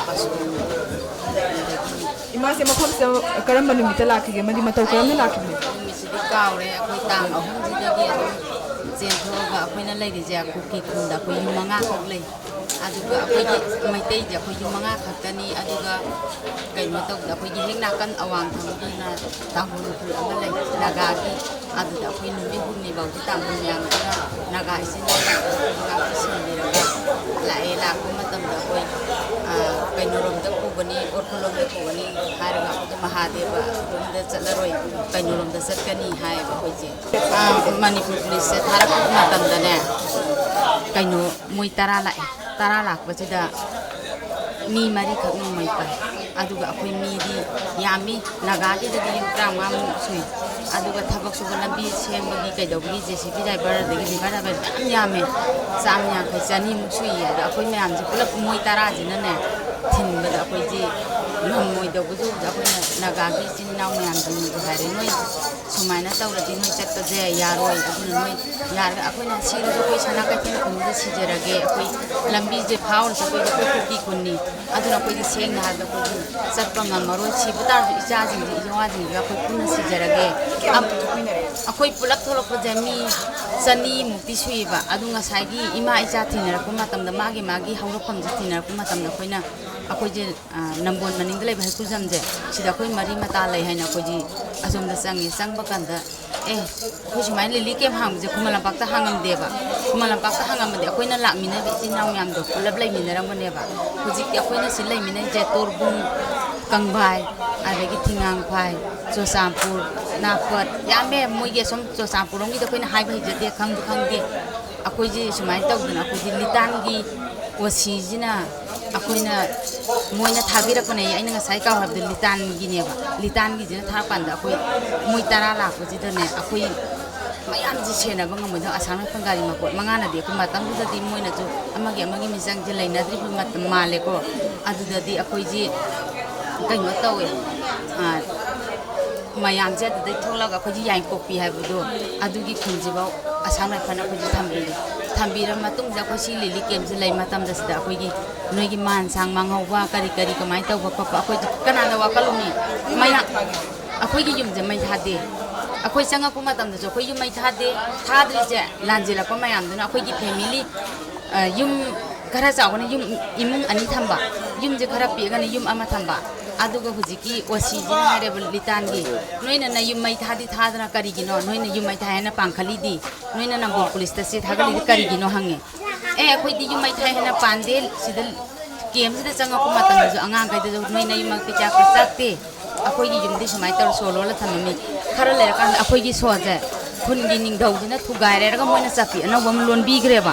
ꯄꯥꯁꯀꯣꯡꯗꯒꯤꯅꯤ꯫ ꯏꯃꯥꯁꯦ ꯃꯐꯝꯁꯤꯗ ꯀꯔꯝꯕ ꯅꯨꯃꯤꯠꯇ ꯂꯥꯛꯈꯤꯒꯦ? ꯑꯃꯗꯤ ꯃꯇꯧ ꯀꯔꯝꯅ ꯂꯥꯛꯈꯤꯕꯅꯣ? ꯑꯩ ꯅꯨꯃꯤꯠꯁꯤꯗꯤ ꯀꯥꯎꯔꯦ꯫ ꯑꯩꯈꯣꯏ ꯇꯥꯡ ꯑꯍꯨꯝꯁꯤꯗꯒꯤ ꯑꯗꯨꯝ ꯆꯦꯟꯊꯣꯛꯑꯒ ꯑꯩꯈꯣꯏꯅ ꯂꯩꯔꯤꯁꯦ ꯀꯨꯀꯤ ꯈꯨꯟꯗ ꯑꯩꯈꯣꯏ ꯌꯨꯝ ꯃꯉꯥꯈꯛ ꯂꯩ꯫ ꯑꯗꯨꯒ ꯑꯩꯈꯣꯏꯒꯤ ꯃꯩꯇꯩꯗꯤ ꯑꯩꯈꯣꯏ ꯌꯨꯝ ꯃꯉꯥ ꯈꯛꯇꯅꯤ꯫ ꯑꯗꯨꯒ ꯀꯩꯅꯣ ꯇꯧꯕꯗ ꯑꯩꯈꯣꯏꯒꯤ ꯍꯦꯛ ꯅꯥꯀꯟ ꯑꯋꯥꯡ ꯊꯪꯕꯗꯅ ꯇꯥꯡꯈꯨꯜ ꯈꯨꯜ ꯑꯃ ꯂꯩ, ꯅꯥꯒꯥꯒꯤ꯫ ꯑꯗꯨꯗ ꯑꯩꯈꯣꯏ ꯅꯨꯃꯤꯠ ꯍꯨꯝꯅꯤ ꯐꯥꯎꯗꯤ ꯇꯥꯡꯈꯨꯜ ꯃꯌꯥꯝꯗꯨꯅ ꯅꯥꯒꯥ ꯏꯆꯤꯟ ꯏꯅꯥꯎ ꯃꯌꯥꯝꯗꯨꯅ ꯉꯥꯛꯄꯤ ꯁꯦꯟꯕꯤꯔꯒ ꯂꯥꯛꯑꯦ꯫ ꯂꯥꯛꯄ ꯃꯇꯝꯗ ꯑꯩꯈꯣꯏ, ꯑ, ꯀꯩꯅꯣꯔꯣꯝꯗ ꯄꯨꯒꯅꯤ, ꯑꯣꯔꯈꯨꯜꯂꯣꯝꯗ ꯄꯨꯒꯅꯤ ꯍꯥꯏꯔꯒ ꯑꯩꯈꯣꯏꯒꯤ ꯃꯍꯥꯗꯦꯕ ꯔꯣꯝꯗ ꯆꯠꯂꯔꯣꯏ, ꯀꯩꯅꯣꯔꯣꯝꯗ ꯆꯠꯀꯅꯤ ꯍꯥꯏꯌꯦꯕ ꯑꯩꯈꯣꯏꯁꯦ꯫ ꯑ, ꯃꯅꯤꯄꯨꯔ ꯄꯨꯂꯤꯁꯁꯦ ꯊꯥꯔꯛꯄ ꯃꯇꯝꯗꯅꯦ, ꯀꯩꯅꯣ, ꯃꯣꯏ ꯇꯔꯥ ꯂꯥꯛꯑꯦ꯫ ꯇꯔꯥ ꯂꯥꯛꯄꯁꯤꯗ ꯃꯤ ꯃꯔꯤꯈꯛ ꯅꯣꯡꯃꯩ ꯄꯥꯏ꯫ ꯑꯗꯨꯒ ꯑꯩꯈꯣꯏ ꯃꯤꯗꯤ ꯌꯥꯝꯃꯤ, ꯅꯥꯒꯥꯒꯤꯗꯗꯤ ꯃꯤ ꯇꯔꯥꯃꯉꯥꯃꯨꯛ ꯁꯨꯏ꯫ ꯑꯗꯨꯒ ꯊꯕꯛ ꯁꯨꯕ, ꯂꯝꯕꯤ ꯁꯦꯝꯕꯒꯤ ꯀꯩꯗꯧꯕꯒꯤ JCB driver ꯑꯗꯒꯤ river driver ꯃꯌꯥꯝ ꯌꯥꯝꯃꯦ꯫ ꯆꯥꯝ ꯌꯥꯡꯈꯩ, ꯆꯅꯤꯃꯨꯛ ꯁꯨꯏꯌꯦ꯫ ꯑꯗꯣ ꯑꯩꯈꯣꯏ ꯃꯌꯥꯝꯁꯦ ꯄꯨꯂꯞ ꯃꯣꯏ ꯇꯔꯥꯁꯤꯅꯅꯦ ꯊꯤꯟꯕꯗ ꯑꯩꯈꯣꯏꯁꯤ ꯉꯝꯃꯣꯏꯗꯧꯕꯁꯨ ꯎꯕꯗ ꯑꯩꯈꯣꯏꯅ ꯅꯥꯒꯥꯒꯤ ꯏꯆꯤꯟ ꯏꯅꯥꯎ ꯃꯌꯥꯝꯁꯤꯡꯅꯁꯨ ꯍꯥꯏꯔꯦ, "ꯅꯣꯏ ꯁꯨꯃꯥꯏꯅ ꯇꯧꯔꯗꯤ ꯅꯣꯏ ꯆꯠꯄꯁꯦ ꯌꯥꯔꯣꯏ, ꯑꯗꯨꯅ ꯅꯣꯏ ꯌꯥꯔꯒ ꯑꯩꯈꯣꯏꯅ ꯁꯤꯔꯁꯨ ꯑꯩꯈꯣꯏ ꯁꯅꯥ ꯀꯩꯊꯦꯜ ꯈꯨꯟꯗ ꯁꯤꯖꯔꯒꯦ, ꯑꯩꯈꯣꯏ ꯂꯝꯕꯤꯁꯦ ꯐꯥꯎꯔ ꯆꯠꯄꯁꯦ ꯑꯩꯈꯣꯏ ꯀꯨꯀꯤ ꯈꯨꯟꯅꯤ, ꯑꯗꯨꯅ ꯑꯩꯈꯣꯏꯗꯤ ꯁꯦꯡꯅ ꯍꯥꯏꯔꯕꯗ ꯑꯩꯈꯣꯏꯗꯤ ꯆꯠꯄ ꯉꯝꯃꯔꯣꯏ, ꯁꯤꯕ ꯇꯥꯔꯁꯨ ꯏꯆꯥꯁꯤꯡꯁꯦ ꯏꯋꯥꯁꯤꯡꯁꯤꯒ ꯑꯩꯈꯣꯏ ꯄꯨꯟꯅ ꯁꯤꯖꯔꯒꯦ꯫ ꯑꯝ-, ꯑꯩꯈꯣꯏ ꯄꯨꯂꯞ ꯊꯣꯛꯂꯛꯄꯁꯦ ꯃꯤ ꯆꯅꯤꯃꯨꯛꯇꯤ ꯁꯨꯏꯌꯦꯕ꯫ ꯑꯗꯨ ꯉꯁꯥꯏꯒꯤ ꯏꯃꯥ ꯏꯆꯥ ꯊꯤꯅꯔꯛꯄ ꯃꯇꯝꯗ, ꯃꯥꯒꯤ ꯃꯥꯒꯤ ꯍꯧꯔꯛꯐꯝꯁꯦ ꯊꯤꯅꯔꯛꯄ ꯃꯇꯝꯗ ꯑꯩꯈꯣꯏꯅ, ꯑꯩꯈꯣꯏꯁꯦ, ꯑ, ꯅꯝꯕꯣꯜ ꯃꯅꯤꯡꯗ ꯂꯩꯕ ꯍꯩꯀ꯭ꯔꯨꯖꯝꯁꯦ, ꯁꯤꯗ ꯑꯩꯈꯣꯏ ꯃꯔꯤ ꯃꯇꯥ ꯂꯩ ꯍꯥꯏꯅ ꯑꯩꯈꯣꯏꯁꯤ ꯑꯁꯣꯝꯗ ꯆꯪꯉꯦ꯫ ꯆꯪꯕ ꯀꯥꯟꯗ, ꯑꯦ, ꯑꯩꯈꯣꯏ ꯁꯨꯃꯥꯏꯅ ꯂꯤꯂꯤ ꯀꯦꯝ ꯍꯥꯡꯕꯁꯦ ꯈꯨꯃꯟ ꯂꯝꯄꯥꯛꯇ ꯍꯥꯡꯉꯝꯗꯦꯕ꯫ ꯈꯨꯃꯟ ꯂꯝꯄꯥꯛꯇ ꯍꯥꯡꯉꯝꯃꯗꯤ ꯑꯩꯈꯣꯏꯅ ꯂꯥꯛꯃꯤꯟꯅꯕ ꯏꯆꯤꯟ ꯏꯅꯥꯎ ꯃꯌꯥꯝꯗꯣ ꯄꯨꯂꯞ ꯂꯩꯃꯤꯟꯅꯔꯝꯒꯅꯦꯕ꯫ ꯍꯧꯖꯤꯛꯇꯤ ꯑꯩꯈꯣꯏꯅ ꯁꯤ ꯂꯩꯃꯤꯟꯅꯩꯁꯦ ꯇꯣꯔꯕꯨꯡ, ꯀꯪꯕꯥꯏ, ꯑꯗꯒꯤ ꯊꯤꯉꯥꯡꯈ꯭ꯋꯥꯏ, ꯆꯨꯔꯆꯥꯟꯄꯨꯔ, ꯅꯥꯄꯠ, ꯌꯥꯝꯃꯦ꯫ ꯃꯣꯏꯒꯤ ꯑꯁꯨꯝ ꯆꯨꯔꯆꯥꯟꯄꯨꯔ ꯂꯣꯝꯒꯤꯗꯤ ꯑꯩꯈꯣꯏꯅ ꯍꯥꯏꯕ ꯍꯩꯖꯗꯦ, ꯈꯪꯁꯨ ꯈꯪꯗꯦ꯫ ꯑꯩꯈꯣꯏꯁꯤ ꯁꯨꯃꯥꯏꯅ ꯇꯧꯗꯅ ꯑꯩꯈꯣꯏꯁꯤ ꯂꯤꯇꯥꯟꯒꯤ ꯑꯣ ꯁꯤꯁꯤꯅ ꯑꯩꯈꯣꯏꯅ, ꯃꯣꯏꯅ ꯊꯥꯕꯤꯔꯛꯄꯅꯦ꯫ ꯑꯩꯅ ꯉꯁꯥꯏ ꯀꯥꯎ ꯍꯥꯏꯕꯗꯣ ꯂꯤꯇꯥꯟꯒꯤꯅꯦꯕ꯫ ꯂꯤꯇꯥꯟꯒꯤꯁꯤꯅ ꯊꯥꯔꯀꯥꯟꯗ ꯑꯩꯈꯣꯏ ꯃꯣꯏ ꯇꯔꯥ ꯂꯥꯛꯄꯁꯤꯗꯅꯦ, ꯑꯩꯈꯣꯏ ꯃꯌꯥꯝꯁꯤ ꯁꯦꯟꯅꯕ ꯉꯝꯃꯣꯏꯗꯕ꯫ ꯑꯁꯥꯝ ꯔꯥꯏꯐꯜ ꯒꯥꯔꯤ ꯃꯄꯣꯠ ꯃꯉꯥꯅꯗꯤ ꯑꯩꯈꯣꯏ ꯃꯇꯝꯗꯨꯗꯗꯤ ꯃꯣꯏꯅꯁꯨ ꯑꯃꯒꯤ ꯑꯃꯒꯤ ꯃꯤꯆꯪꯁꯦ ꯂꯩꯅꯗ꯭ꯔꯤꯕ ꯃꯇꯝ ꯃꯥꯜꯂꯦꯀꯣ꯫ ꯑꯗꯨꯗꯗꯤ ꯑꯩꯈꯣꯏꯁꯤ ꯀꯩꯅꯣ ꯇꯧꯋꯦ, ꯑ, ꯃꯌꯥꯝꯁꯦ ꯑꯗꯨꯗꯩ ꯊꯣꯛꯂꯒ ꯑꯩꯈꯣꯏꯁꯤ ꯌꯥꯏꯄꯣꯛꯄꯤ ꯍꯥꯏꯕꯗꯣ, ꯑꯗꯨꯒꯤ ꯈꯨꯟꯁꯤꯐꯥꯎ ꯑꯁꯥꯝ ꯔꯥꯏꯐꯜꯅ ꯑꯩꯈꯣꯏꯁꯤ ꯊꯝꯕꯤꯔꯦ꯫ ꯊꯝꯕꯤꯔꯕ ꯃꯇꯨꯡꯗ ꯑꯩꯈꯣꯏ ꯁꯤ ꯂꯤꯂꯤ ꯀꯦꯝꯁꯤ ꯂꯩ ꯃꯇꯝꯗ ꯁꯤꯗ ꯑꯩꯈꯣꯏꯒꯤ ꯅꯣꯏꯒꯤ ꯃꯥꯟ ꯁꯥꯡ ꯃꯥꯡꯍꯧꯕ ꯀꯔꯤ ꯀꯔꯤ ꯀꯃꯥꯏꯅ ꯇꯧꯕ ꯈꯣꯠꯄ ꯑꯩꯈꯣꯏ ꯀꯅꯥꯗ ꯋꯥꯀꯠꯂꯨꯅꯤ? ꯃꯌꯥꯝ, ꯑꯩꯈꯣꯏꯒꯤ ꯌꯨꯝꯁꯦ ꯃꯩ ꯊꯥꯗꯦ꯫ ꯑꯩꯈꯣꯏ ꯆꯪꯉꯛꯄ ꯃꯇꯝꯗꯁꯨ ꯑꯩꯈꯣꯏ ꯌꯨꯝ ꯃꯩ ꯊꯥꯗꯦ꯫ ꯊꯥꯗ꯭ꯔꯤꯁꯦ ꯂꯥꯟꯖꯦꯜꯂꯛꯄ ꯃꯌꯥꯝꯗꯨꯅ ꯑꯩꯈꯣꯏꯒꯤ ꯐꯦꯃꯤꯂꯤ, ꯑ, ꯌꯨꯝ ꯈꯔ ꯆꯥꯎꯒꯅ ꯌꯨꯝ, ꯏꯃꯨꯡ ꯑꯅꯤ ꯊꯝꯕ, ꯌꯨꯝꯁꯦ ꯈꯔ ꯄꯤꯛꯑꯒꯅ ꯌꯨꯝ ꯑꯃ ꯊꯝꯕ꯫ ꯑꯗꯨꯒ ꯍꯧꯖꯤꯛꯀꯤ ꯑꯣ ꯁꯤꯁꯤꯅ ꯍꯥꯏꯔꯦꯕ ꯂꯤꯇꯥꯟꯒꯤ, "ꯅꯣꯏꯅ ꯅꯌꯨꯝ ꯃꯩ ꯊꯥꯗꯤ ꯊꯥꯗꯅ ꯀꯔꯤꯒꯤꯅꯣ? ꯅꯣꯏꯅ ꯌꯨꯝ ꯃꯩ ꯊꯥꯏ ꯍꯥꯏꯅ ꯄꯥꯡꯈꯠꯂꯤꯗꯤ, ꯅꯣꯏꯅ ꯅꯝꯕꯣꯜ ꯄꯨꯂꯤꯁꯇ ꯆꯦ ꯊꯥꯒꯠꯂꯤꯗꯤ ꯀꯔꯤꯒꯤꯅꯣ?" ꯍꯪꯉꯦ꯫ "ꯑꯦ, ꯑꯩꯈꯣꯏꯗꯤ ꯌꯨꯝ ꯃꯩ ꯊꯥꯏ ꯍꯥꯏꯅ ꯄꯥꯟꯗꯦ, ꯁꯤꯗ ꯀꯦꯝꯁꯤꯗ ꯆꯪꯉꯛꯄ ꯃꯇꯝꯗꯁꯨ ꯑꯉꯥꯡꯈꯩꯗꯁꯨ ꯅꯣꯏ ꯅꯌꯨꯝꯃꯛꯇꯤ ꯆꯥꯛꯇꯤ ꯆꯥꯛꯇꯦ, ꯑꯩꯈꯣꯏꯒꯤ ꯌꯨꯝꯗꯤ ꯁꯨꯃꯥꯏꯅ ꯇꯧꯔ ꯁꯣ ꯂꯣꯜꯂ ꯊꯝꯃꯝꯃꯤ꯫ ꯈꯔ ꯂꯩꯔꯀꯥꯟꯗ ꯑꯩꯈꯣꯏꯒꯤ ꯁꯣꯁꯦ ꯈꯨꯟꯒꯤ ꯅꯤꯡꯊꯧꯁꯤꯅ ꯊꯨꯒꯥꯏꯔꯦꯔꯒ ꯃꯣꯏꯅ ꯆꯠꯄꯤ ꯑꯅꯧꯕ ꯑꯃ ꯂꯣꯟꯕꯤꯈ꯭ꯔꯦꯕ꯫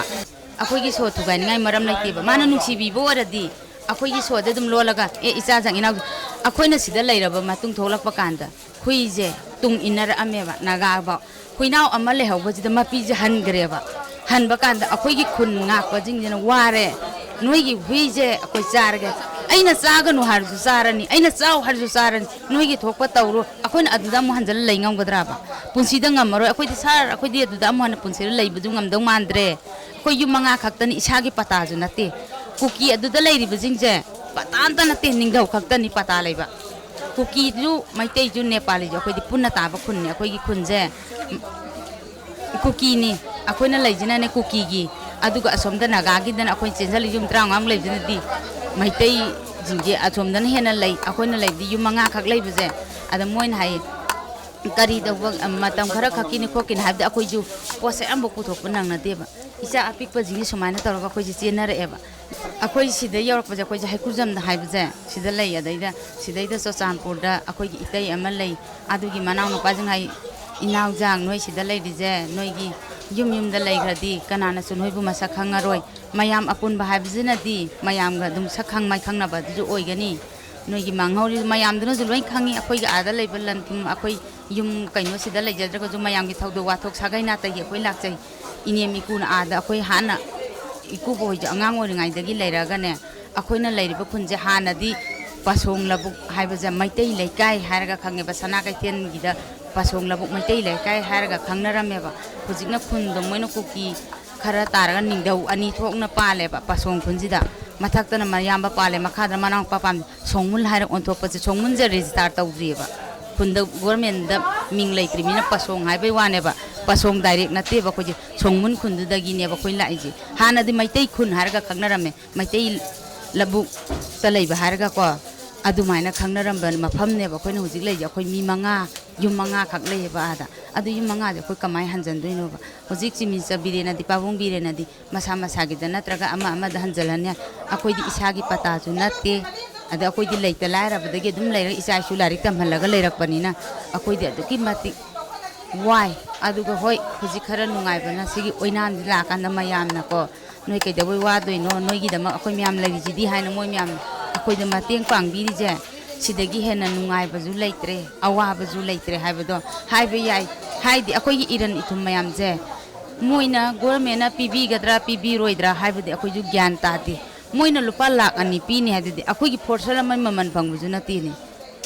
ꯑꯩꯈꯣꯏꯒꯤ ꯁꯣ ꯊꯨꯒꯥꯏꯅꯤꯡꯉꯥꯏ ꯃꯔꯝ ꯂꯩꯇꯦꯕ꯫ ꯃꯥꯅ ꯅꯨꯡꯁꯤꯕꯤꯕ ꯑꯣꯏꯔꯗꯤ ꯑꯩꯈꯣꯏꯒꯤ ꯁꯣꯁꯦ ꯑꯗꯨꯝ ꯂꯣꯜꯂꯒ, ꯑꯦ, ꯏꯆꯥ ꯆꯪ ꯏꯅꯥꯎ-" ꯑꯩꯈꯣꯏꯅ ꯁꯤꯗ ꯂꯩꯔꯕ ꯃꯇꯨꯡ ꯊꯣꯛꯂꯛꯄ ꯀꯥꯟꯗ ꯍꯨꯏꯁꯦ ꯇꯨꯡ ꯏꯟꯅꯔꯛꯑꯝꯃꯦꯕ ꯅꯥꯒꯥꯐꯥꯎ꯫ ꯍꯨꯏꯅꯥꯎ ꯑꯃ ꯂꯩꯍꯧꯕꯁꯤꯗ ꯃꯄꯤꯁꯦ ꯍꯟꯈ꯭ꯔꯦꯕ꯫ ꯍꯟꯕ ꯀꯥꯟꯗ ꯑꯩꯈꯣꯏꯒꯤ ꯈꯨꯟ ꯉꯥꯛꯄꯁꯤꯡꯁꯤꯅ ꯋꯥꯔꯦ, "ꯅꯣꯏꯒꯤ ꯍꯨꯏꯁꯦ ꯑꯩꯈꯣꯏ ꯆꯥꯔꯒꯦ, ꯑꯩꯅ ꯆꯥꯒꯅꯨ ꯍꯥꯏꯔꯁꯨ ꯆꯥꯔꯅꯤ, ꯑꯩꯅ ꯆꯥꯎ ꯍꯥꯏꯔꯁꯨ ꯆꯥꯔꯅꯤ, ꯅꯣꯏꯒꯤ ꯊꯣꯛꯄ ꯇꯧꯔꯣ꯫ ꯑꯩꯈꯣꯏꯅ ꯑꯗꯨꯗ ꯑꯃꯨꯛ ꯍꯟꯖꯤꯜꯂ ꯂꯩ ꯉꯝꯒꯗ꯭ꯔꯕ? ꯄꯨꯟꯁꯤꯗ ꯉꯝꯃꯔꯣꯏ꯫ ꯑꯩꯈꯣꯏꯗꯤ, "ꯁꯥꯔ, ꯑꯩꯈꯣꯏꯗꯤ ꯑꯗꯨꯗ ꯑꯃꯨꯛ ꯍꯟꯅ ꯄꯨꯟꯁꯤꯗ ꯂꯩꯕꯗꯨ ꯉꯝꯗꯧ ꯃꯥꯟꯗ꯭ꯔꯦ꯫ ꯑꯩꯈꯣꯏ ꯌꯨꯝ ꯃꯉꯥ ꯈꯛꯇꯅꯤ, ꯏꯁꯥꯒꯤ ꯄꯇꯥꯁꯨ ꯅꯠꯇꯦ꯫ ꯀꯨꯀꯤ ꯑꯗꯨꯗ ꯂꯩꯔꯤꯕꯁꯤꯡꯁꯦ ꯄꯇꯥ ꯑꯝꯇ ꯅꯠꯇꯦ, ꯅꯤꯡꯊꯧ ꯈꯛꯇꯅꯤ ꯄꯇꯥ ꯂꯩꯕ꯫ ꯀꯨꯀꯤꯁꯨ, ꯃꯩꯇꯩꯁꯨ, ꯅꯦꯄꯥꯂꯤꯁꯨ ꯑꯩꯈꯣꯏꯗꯤ ꯄꯨꯟꯅ ꯇꯥꯕ ꯈꯨꯟꯅꯤ꯫ ꯑꯩꯈꯣꯏꯒꯤ ꯈꯨꯟꯁꯦ ꯀꯨꯀꯤꯅꯤ꯫ ꯑꯩꯈꯣꯏꯅ ꯂꯩꯁꯤꯅꯅꯦ ꯀꯨꯀꯤꯒꯤ, ꯑꯗꯨꯒ ꯑꯁꯣꯝꯗ ꯅꯥꯒꯥꯒꯤꯗꯅ ꯑꯩꯈꯣꯏ ꯆꯦꯟꯁꯤꯜꯂꯤ ꯌꯨꯝ ꯇꯔꯥꯃꯉꯥꯃꯨꯛ ꯂꯩꯕꯁꯤꯅꯗꯤ ꯃꯩꯇꯩꯁꯤꯡꯁꯦ ꯑꯁꯣꯝꯗꯅ ꯍꯦꯟꯅ ꯂꯩ꯫ ꯑꯩꯈꯣꯏꯅ ꯂꯩꯕꯗꯤ ꯌꯨꯝ ꯃꯉꯥꯈꯛ ꯂꯩꯕꯁꯦ꯫ ꯑꯗ ꯃꯣꯏꯅ ꯍꯥꯏꯌꯦ, "ꯀꯔꯤ ꯇꯧꯕ, ꯃꯇꯝ ꯈꯔ ꯈꯛꯀꯤꯅꯤ ꯈꯣꯠꯀꯤꯅꯤ" ꯍꯥꯏꯕꯗꯤ ꯑꯩꯈꯣꯏꯁꯨ ꯄꯣꯠꯁꯦ ꯑꯃꯐꯥꯎ ꯄꯨꯊꯣꯛꯄ ꯅꯪꯅꯗꯦꯕ꯫ ꯏꯆꯥ ꯑꯄꯤꯛꯄꯁꯤꯡꯁꯤ ꯁꯨꯃꯥꯏꯅ ꯇꯧꯔꯒ ꯑꯩꯈꯣꯏꯁꯦ ꯆꯦꯟꯅꯔꯛꯑꯦꯕ꯫ ꯑꯩꯈꯣꯏ ꯁꯤꯗ ꯌꯧꯔꯛꯄꯁꯦ, ꯑꯩꯈꯣꯏꯁꯦ ꯍꯩꯀ꯭ꯔꯨꯖꯝꯗ ꯍꯥꯏꯕꯁꯦ ꯁꯤꯗ ꯂꯩ꯫ ꯑꯗꯩꯗ, ꯁꯤꯗꯩꯗ ꯆꯨꯔꯆꯥꯟꯄꯨꯔꯗ ꯑꯩꯈꯣꯏꯒꯤ ꯏꯇꯩ ꯑꯃ ꯂꯩ, ꯑꯗꯨꯒꯤ ꯃꯅꯥꯎꯅꯨꯄꯥꯁꯤꯡ ꯍꯥꯏ, "ꯏꯅꯥꯎꯖꯥꯡ, ꯅꯣꯏ ꯁꯤꯗ ꯂꯩꯔꯤꯁꯦ, ꯅꯣꯏꯒꯤ ꯌꯨꯝ ꯌꯨꯝꯗ ꯂꯩꯈ꯭ꯔꯗꯤ ꯀꯅꯥꯅꯁꯨ ꯅꯣꯏꯕꯨ ꯃꯁꯛ ꯈꯪꯉꯔꯣꯏ꯫ ꯃꯌꯥꯝ ꯑꯄꯨꯟꯕ ꯍꯥꯏꯕꯁꯤꯅꯗꯤ ꯃꯌꯥꯝꯒ ꯑꯗꯨꯝ ꯁꯛ ꯈꯪ ꯃꯥꯏ ꯈꯪꯅꯕ ꯑꯗꯨꯁꯨ ꯑꯣꯏꯒꯅꯤ꯫ ꯅꯣꯏꯒꯤ ꯃꯥꯡꯍꯧꯔꯤ ꯃꯌꯥꯝꯗꯨꯅꯁꯨ ꯂꯣꯏ ꯈꯪꯉꯤ꯫ ꯑꯩꯈꯣꯏꯒꯤ ꯑꯥꯗ ꯂꯩꯕ ꯂꯟ ꯊꯨꯝ, ꯑꯩꯈꯣꯏ ꯌꯨꯝ ꯀꯩꯅꯣꯁꯤꯗ ꯂꯩꯖꯗ꯭ꯔꯒꯁꯨ ꯃꯌꯥꯝꯒꯤ ꯊꯧꯗꯣꯛ ꯋꯥꯊꯣꯛ ꯁꯥꯒꯩ ꯅꯥꯇꯩꯒꯤ ꯑꯩꯈꯣꯏ ꯂꯥꯛꯆꯩ꯫ ꯏꯅꯦꯝ ꯏꯀꯨꯅ ꯑꯥꯗ ꯑꯩꯈꯣꯏ ꯍꯥꯟꯅ, ꯏꯀꯨꯕꯣꯛ ꯍꯣꯏꯁꯨ ꯑꯉꯥꯡ ꯑꯣꯏꯔꯤꯉꯩꯗꯒꯤ ꯂꯩꯔꯒꯅꯦ, ꯑꯩꯈꯣꯏꯅ ꯂꯩꯔꯤꯕ ꯈꯨꯟꯁꯦ ꯍꯥꯟꯅꯗꯤ ꯄꯥꯁꯣꯡ ꯂꯧꯕꯨꯛ ꯍꯥꯏꯕꯁꯦ ꯃꯩꯇꯩ ꯂꯩꯀꯥꯏ ꯍꯥꯏꯔꯒ ꯈꯪꯉꯦꯕ꯫ ꯁꯅꯥ ꯀꯩꯊꯦꯜꯒꯤꯗ ꯄꯥꯁꯣꯡ ꯂꯧꯕꯨꯛ ꯃꯩꯇꯩ ꯂꯩꯀꯥꯏ ꯍꯥꯏꯔꯒ ꯈꯪꯅꯔꯝꯃꯦꯕ꯫ ꯍꯧꯖꯤꯛꯅ ꯈꯨꯟꯗꯣ ꯃꯣꯏꯅ ꯀꯨꯀꯤ ꯈꯔ ꯇꯥꯔꯒ ꯅꯤꯡꯊꯧ ꯑꯅꯤ ꯊꯣꯛꯅ ꯄꯥꯜꯂꯦꯕ ꯄꯥꯁꯣꯡ ꯈꯨꯟꯁꯤꯗ꯫ ꯃꯊꯛꯇꯅ ꯃꯌꯥꯝꯕ ꯄꯥꯜꯂꯦ, ꯃꯈꯥꯗꯅ ꯃꯅꯥꯎꯄꯥ ꯄꯥꯜꯂꯦ꯫ ꯁꯣꯡꯃꯨꯜ ꯍꯥꯏꯔ ꯑꯣꯟꯊꯣꯛꯄꯁꯦ, ꯁꯣꯡꯃꯨꯜꯁꯦ ꯔꯦꯖꯤꯁꯇꯥꯔ ꯇꯧꯗ꯭ꯔꯤꯑꯕ꯫ ꯈꯨꯟꯗ ꯒꯣꯔꯃꯦꯟꯗ ꯃꯤꯡ ꯂꯩꯇ꯭ꯔꯤꯕꯅꯤꯅ ꯄꯥꯁꯣꯡ ꯍꯥꯏꯕꯩ ꯋꯥꯅꯦꯕ꯫ ꯄꯥꯁꯣꯡ ꯗꯥꯏꯔꯦꯛ ꯅꯠꯇꯦꯕ꯫ ꯑꯩꯈꯣꯏꯁꯦ ꯁꯣꯡꯃꯨꯟ ꯈꯨꯟꯗꯨꯗꯒꯤꯅꯦꯕ ꯑꯩꯈꯣꯏ ꯂꯥꯛꯏꯁꯦ꯫ ꯍꯥꯟꯅꯗꯤ ꯃꯩꯇꯩ ꯈꯨꯟ ꯍꯥꯏꯔꯒ ꯈꯪꯅꯔꯝꯃꯦ, ꯃꯩꯇꯩ ꯂꯧꯕꯨꯛꯇ ꯂꯩꯕ ꯍꯥꯏꯔꯒꯀꯣ꯫ ꯑꯗꯨꯃꯥꯏꯅ ꯈꯪꯅꯔꯝꯕ ꯃꯐꯝꯅꯦꯕ ꯑꯩꯈꯣꯏꯅ ꯍꯧꯖꯤꯛ ꯂꯩꯔꯤꯁꯦ꯫ ꯑꯩꯈꯣꯏ ꯃꯤ ꯃꯉꯥ, ꯌꯨꯝ ꯃꯉꯥꯈꯛ ꯂꯩꯌꯦꯕ ꯑꯥꯗ꯫ ꯑꯗꯨ ꯌꯨꯝ ꯃꯉꯥꯁꯦ ꯑꯩꯈꯣꯏ ꯀꯃꯥꯏꯅ ꯍꯟꯖꯟꯗꯣꯏꯅꯣꯕ? ꯍꯧꯖꯤꯛ ꯆꯤꯃꯤꯆ ꯕꯤꯔꯦꯅꯗꯤ, ꯄꯥꯕꯨꯡ ꯕꯤꯔꯦꯅꯗꯤ ꯃꯁꯥ ꯃꯁꯥꯒꯤꯗ ꯅꯠꯇ꯭ꯔꯒ ꯑꯃ ꯑꯃꯗ ꯍꯟꯖꯜꯍꯟ ꯌꯥꯏ꯫ ꯑꯩꯈꯣꯏꯗꯤ ꯏꯁꯥꯒꯤ ꯄꯇꯥꯁꯨ ꯅꯠꯇꯦ꯫ ꯑꯗ ꯑꯩꯈꯣꯏꯗꯤ ꯂꯩꯇ ꯂꯥꯏꯔꯕꯗꯒꯤ ꯑꯗꯨꯝ ꯂꯩꯔꯒ ꯏꯆꯥ ꯏꯁꯨ ꯂꯥꯏꯔꯤꯛ ꯇꯝꯍꯜꯂꯒ ꯂꯩꯔꯛꯄꯅꯤꯅ ꯑꯩꯈꯣꯏꯗꯤ ꯑꯗꯨꯛꯀꯤ ꯃꯇꯤꯛ ꯋꯥꯏ꯫ ꯑꯗꯨꯒ ꯍꯣꯏ, ꯍꯧꯖꯤꯛ ꯈꯔ ꯅꯨꯡꯉꯥꯏꯕꯅ ꯁꯤꯒꯤ ꯑꯣꯏꯅꯥꯝꯁꯤ ꯂꯥꯛꯑꯀꯥꯟꯗ ꯃꯌꯥꯝꯅꯀꯣ, "ꯅꯣꯏ ꯀꯩꯗꯧꯕꯩ ꯋꯥꯗꯣꯏꯅꯣ? ꯅꯣꯏꯒꯤꯗꯃꯛ ꯑꯩꯈꯣꯏ ꯃꯌꯥꯝ ꯂꯩꯔꯤꯁꯤꯗꯤ" ꯍꯥꯏꯅ ꯃꯣꯏ ꯃꯌꯥꯝ ꯑꯩꯈꯣꯏꯗ ꯃꯇꯦꯡ ꯄꯥꯡꯕꯤꯔꯤꯁꯦ, ꯁꯤꯗꯒꯤ ꯍꯦꯟꯅ ꯅꯨꯡꯉꯥꯏꯕꯁꯨ ꯂꯩꯇ꯭ꯔꯦ, ꯑꯋꯥꯕꯁꯨ ꯂꯩꯇ꯭ꯔꯦ ꯍꯥꯏꯕꯗꯣ ꯍꯥꯏꯕ ꯌꯥꯏ꯫ ꯍꯥꯏꯗꯤ ꯑꯩꯈꯣꯏꯒꯤ ꯏꯔꯟ ꯏꯊꯨꯝ ꯃꯌꯥꯝꯁꯦ ꯃꯣꯏꯅ, ꯒꯣꯔꯃꯦꯟꯅ ꯄꯤꯕꯤꯒꯗ꯭ꯔꯥ ꯄꯤꯕꯤꯔꯣꯏꯗ꯭ꯔꯥ ꯍꯥꯏꯕꯗꯤ ꯑꯩꯈꯣꯏꯁꯨ ꯒ꯭ꯌꯥꯟ ꯇꯥꯗꯦ꯫ ꯃꯣꯏꯅ ꯂꯨꯄꯥ ꯂꯥꯛ ꯑꯅꯤ ꯄꯤꯅꯤ ꯍꯥꯏꯗꯨꯗꯤ ꯑꯩꯈꯣꯏꯒꯤ ꯐꯣꯔꯁꯔ ꯑꯃꯒꯤ ꯃꯃꯜ ꯐꯪꯕꯁꯨ ꯅꯠꯇꯦꯅꯦ꯫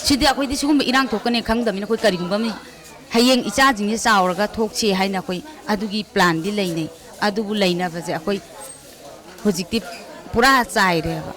ꯁꯤꯗꯤ ꯑꯩꯈꯣꯏꯗꯤ ꯁꯤꯒꯨꯝꯕ ꯏꯔꯥꯡ ꯊꯣꯛꯀꯅꯤ ꯈꯪꯗꯕꯅꯤꯅ, ꯑꯩꯈꯣꯏ ꯀꯔꯤꯒꯨꯝꯕ ꯑꯃ ꯍꯌꯦꯡ ꯏꯆꯥꯁꯤꯡꯁꯦ ꯆꯥꯎꯔꯒ ꯊꯣꯛꯁꯤ ꯍꯥꯏꯅ ꯑꯩꯈꯣꯏ ꯑꯗꯨꯒꯤ ꯄ꯭ꯂꯥꯟꯗꯤ ꯂꯩꯅꯩ꯫ ꯑꯗꯨꯕꯨ ꯂꯩꯅꯕꯁꯦ ꯑꯩꯈꯣꯏ ꯍꯧꯖꯤꯛꯇꯤ ꯄꯨꯔꯥ ꯆꯥꯏꯔꯦꯕ꯫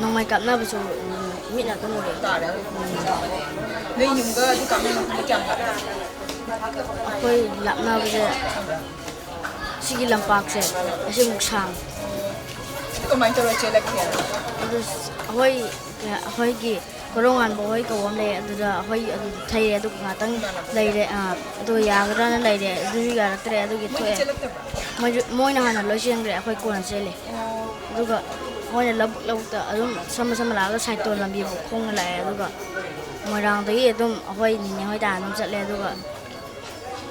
ꯅꯣꯡꯃꯩ ꯀꯥꯞꯅꯕꯁꯨ, ꯎꯝ, ꯃꯤꯠꯅ ꯑꯗꯨꯝ ꯎꯔꯦ꯫ ꯅꯣꯏ ꯌꯨꯝꯒ ꯑꯗꯨ ꯀꯥꯞꯅꯩ ꯃꯐꯝꯗ ꯀꯌꯥꯝ ꯂꯥꯞꯅ? ꯑꯩꯈꯣꯏ ꯂꯥꯞꯅꯕꯁꯦ ꯁꯤꯒꯤ ꯂꯝꯄꯥꯛꯁꯦ ꯑꯁꯤꯃꯨꯛ ꯁꯥꯡ꯫ ꯑꯗꯨ ꯀꯃꯥꯏꯅ ꯇꯧꯔ ꯆꯦꯜꯂꯛꯀꯦ? ꯑꯗꯨ ꯑꯩꯈꯣꯏ, ꯑꯩꯈꯣꯏꯒꯤ ꯀꯣꯔꯧꯉꯥꯟꯕ ꯍꯣꯏ ꯀꯧꯕ ꯑꯃ ꯂꯩ, ꯑꯗꯨꯗ ꯑꯩꯈꯣꯏ ꯑꯗꯨ ꯊꯩꯔꯦ, ꯑꯗꯨꯒ ꯉꯥꯛꯇꯪ ꯂꯩꯔꯦ꯫ ꯑꯥ, ꯑꯗꯨꯒ ꯌꯥꯒꯗ꯭ꯔꯅ ꯂꯩꯔꯦ, ꯑꯗꯨꯁꯨ ꯌꯥꯔꯛꯇ꯭ꯔꯦ, ꯑꯗꯨꯒꯤ ꯃꯣꯏꯗꯤ ꯊꯣꯛꯑꯦ꯫ ꯆꯦꯜꯂꯛꯇꯕ꯭ꯔꯣ? ꯃꯣꯏꯁꯨ, ꯃꯣꯏꯅ ꯍꯥꯟꯅ ꯂꯣꯏ ꯆꯦꯟꯈ꯭ꯔꯦ, ꯑꯩꯈꯣꯏ ꯀꯣꯟꯅ ꯆꯦꯜꯂꯦ꯫ ꯑꯣ꯫ ꯑꯗꯨꯒ ꯑꯩꯈꯣꯏꯅ ꯂꯧꯕꯨꯛ ꯂꯧꯕꯨꯛꯇ ꯑꯗꯨꯝ ꯁꯝꯃ ꯁꯝꯃ ꯂꯥꯛꯑꯒ ꯁꯥꯏꯇꯣꯟ ꯂꯝꯕꯤꯕꯨ ꯈꯣꯡꯅ ꯂꯥꯛꯑꯦ꯫ ꯑꯗꯨꯒ ꯃꯣꯏꯔꯥꯡꯗꯒꯤ ꯑꯗꯨꯝ ꯑꯩꯈꯣꯏ ꯅꯤꯅꯦ ꯍꯣꯏ ꯇꯥꯟꯅ ꯑꯗꯨꯝ ꯆꯠꯂꯦ꯫ ꯑꯗꯨꯒ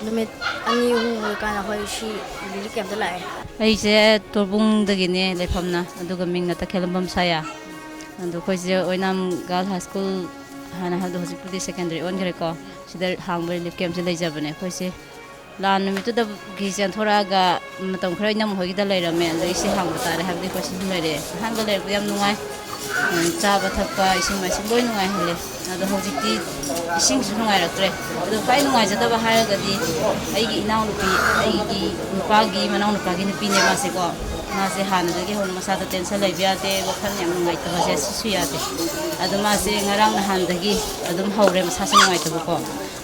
ꯅꯨꯃꯤꯠ ꯑꯅꯤ ꯑꯍꯨꯝ ꯑꯣꯏꯔꯀꯥꯟꯗ ꯑꯩꯈꯣꯏ ꯁꯤ ꯔꯤꯂꯤꯐ ꯀꯦꯝꯞꯇ ꯂꯥꯛꯑꯦ꯫ ꯑꯩꯁꯦ ꯇꯣꯔꯕꯨꯡꯗꯒꯤꯅꯦ ꯂꯩꯐꯝꯅ, ꯑꯗꯨꯒ ꯃꯤꯡꯅ ꯇꯈꯦꯜꯂꯝꯕꯝ ꯁꯥꯌꯥ꯫ ꯑꯗꯣ ꯑꯩꯈꯣꯏꯁꯦ ꯑꯣꯏꯅꯥꯝ ꯒꯥꯔꯜ ꯍꯥꯏ ꯁ꯭ꯀꯨꯜ, ꯍꯥꯟꯅ ꯍꯥꯏꯕꯗꯣ ꯍꯧꯖꯤꯛꯄꯨꯗꯤ ꯁꯦꯀꯦꯟꯗꯔꯤ ꯑꯣꯟꯈ꯭ꯔꯦꯀꯣ, ꯁꯤꯗ ꯍꯥꯡꯕ ꯔꯤꯂꯤꯐ ꯀꯦꯝꯞꯁꯦ ꯂꯩꯖꯕꯅꯦ꯫ ꯑꯩꯈꯣꯏꯁꯦ ꯂꯥꯟ ꯅꯨꯃꯤꯠꯇꯨꯗꯒꯤ ꯆꯦꯟꯊꯣꯔꯛꯑꯒ ꯃꯇꯝ ꯈꯔ ꯏꯅꯝꯃ ꯍꯣꯏꯒꯤꯗ ꯂꯩꯔꯝꯃꯦ, ꯑꯗꯩ ꯁꯤ ꯍꯥꯡꯕ ꯇꯥꯔꯦ ꯍꯥꯏꯕꯗꯤ ꯑꯩꯈꯣꯏ ꯁꯤꯗ ꯂꯩꯔꯦ꯫ ꯑꯍꯥꯟꯕ ꯂꯩꯔꯛꯄ ꯌꯥꯝ ꯅꯨꯡꯉꯥꯏ, ꯎꯝ, ꯆꯥꯕ ꯊꯛꯄ, ꯏꯁꯤꯡ ꯃꯥꯏꯁꯤꯡ ꯂꯣꯏ ꯅꯨꯡꯉꯥꯏꯍꯜꯂꯦ꯫ ꯑꯗꯣ ꯍꯧꯖꯤꯛꯇꯤ ꯏꯁꯤꯡꯁꯨ ꯅꯨꯡꯉꯥꯏꯔꯛꯇ꯭ꯔꯦ꯫ ꯑꯗꯣ ꯈ꯭ꯋꯥꯏ ꯅꯨꯡꯉꯥꯏꯖꯗꯕ ꯍꯥꯏꯔꯒꯗꯤ ꯑꯩꯒꯤ ꯏꯅꯥꯎꯅꯨꯄꯤ, ꯑꯩꯒꯤ ꯅꯨꯄꯥꯒꯤ ꯃꯅꯥꯎ ꯅꯨꯄꯥꯒꯤ ꯅꯨꯄꯤꯅꯦ ꯃꯥꯁꯦꯀꯣ꯫ ꯃꯥꯁꯦ ꯍꯥꯟꯅꯗꯒꯤ ꯍꯧꯅ ꯃꯁꯥꯗ ꯇꯦꯟꯁꯟ ꯂꯩꯕ ꯌꯥꯗꯦ, ꯋꯥꯈꯜ ꯌꯥꯝ ꯅꯨꯡꯉꯥꯏꯇꯕꯁꯦ ꯁꯤꯁꯨ ꯌꯥꯗꯦ꯫ ꯑꯗꯣ ꯃꯥꯁꯦ ꯉꯔꯥꯡ ꯅꯍꯥꯟꯗꯒꯤ ꯑꯗꯨꯝ ꯍꯧꯔꯦ ꯃꯁꯥꯁꯦ ꯅꯨꯡꯉꯥꯏꯇꯕꯀꯣ꯫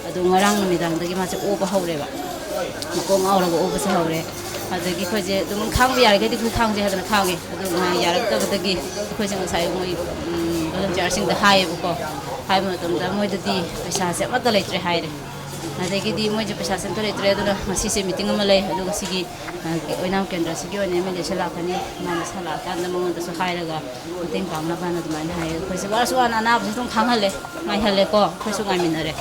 ꯑꯗꯣ ꯉꯔꯥꯡ ꯅꯨꯃꯤꯗꯥꯡꯗꯒꯤ ꯃꯥꯁꯦ ꯑꯣꯕ ꯍꯧꯔꯦꯕ, ꯃꯀꯣꯛ ꯉꯥꯎꯔꯒ ꯑꯣꯕꯁꯦ ꯍꯧꯔꯦ꯫ ꯑꯗꯒꯤ ꯑꯩꯈꯣꯏꯁꯦ ꯑꯗꯨꯝ ꯈꯥꯡꯕ ꯌꯥꯔꯤꯈꯩꯗꯤ ꯑꯗꯨꯝ ꯈꯥꯡꯁꯦ ꯍꯥꯏꯗꯅ ꯈꯥꯡꯉꯦ꯫ ꯑꯗꯨ ꯉꯥ ꯌꯥꯔꯛꯇꯕꯗꯒꯤ ꯑꯩꯈꯣꯏꯁꯦ ꯉꯁꯥꯏ ꯃꯣꯏ, ꯎꯝ, ꯚꯣꯂꯨꯟꯇꯤꯌꯥꯔꯁꯤꯡꯗ ꯍꯥꯏꯌꯦꯕꯀꯣ꯫ ꯍꯥꯏꯕ ꯃꯇꯝꯗ ꯃꯣꯏꯗꯗꯤ ꯄꯩꯁꯥꯁꯦ ꯑꯃꯠꯇ ꯂꯩꯇ꯭ꯔꯦ ꯍꯥꯏꯔꯦ꯫ ꯑꯗꯒꯤꯗꯤ ꯃꯣꯏꯁꯦ ꯄꯩꯁꯥ ꯁꯦꯝꯗꯣꯛ ꯂꯩꯇ꯭ꯔꯦ꯫ ꯑꯗꯨꯅ ꯉꯁꯤꯁꯦ ꯃꯤꯇꯤꯡ ꯑꯃ ꯂꯩ꯫ ꯑꯗꯨꯒ ꯁꯤꯒꯤ ꯑ, ꯑꯣꯏꯅꯥꯝ ꯀꯦꯟꯗ꯭ꯔꯁꯤꯒꯤ ꯑꯣꯏꯅ ꯑꯦꯝ ꯑꯦꯜ ꯑꯦꯁꯦ ꯂꯥꯛꯀꯅꯤ꯫ ꯃꯥꯅ ꯁꯥ ꯂꯥꯛꯑꯀꯥꯟꯗ ꯃꯉꯣꯟꯗꯁꯨ ꯍꯥꯏꯔꯒ ꯃꯇꯦꯡ ꯄꯥꯡꯅꯕꯅ ꯑꯗꯨꯃꯥꯏꯅ ꯍꯥꯏꯌꯦ꯫ ꯑꯩꯈꯣꯏꯁꯦ ꯋꯥꯔꯁꯨ ꯋꯥꯅ ꯑꯅꯥꯕꯁꯨ ꯑꯗꯨꯝ ꯈꯥꯡꯍꯜꯂꯦ, ꯉꯥꯏꯍꯜꯂꯦꯀꯣ꯫ ꯑꯩꯈꯣꯏꯁꯨ ꯉꯥꯏꯃꯤꯟꯅꯔꯦ꯫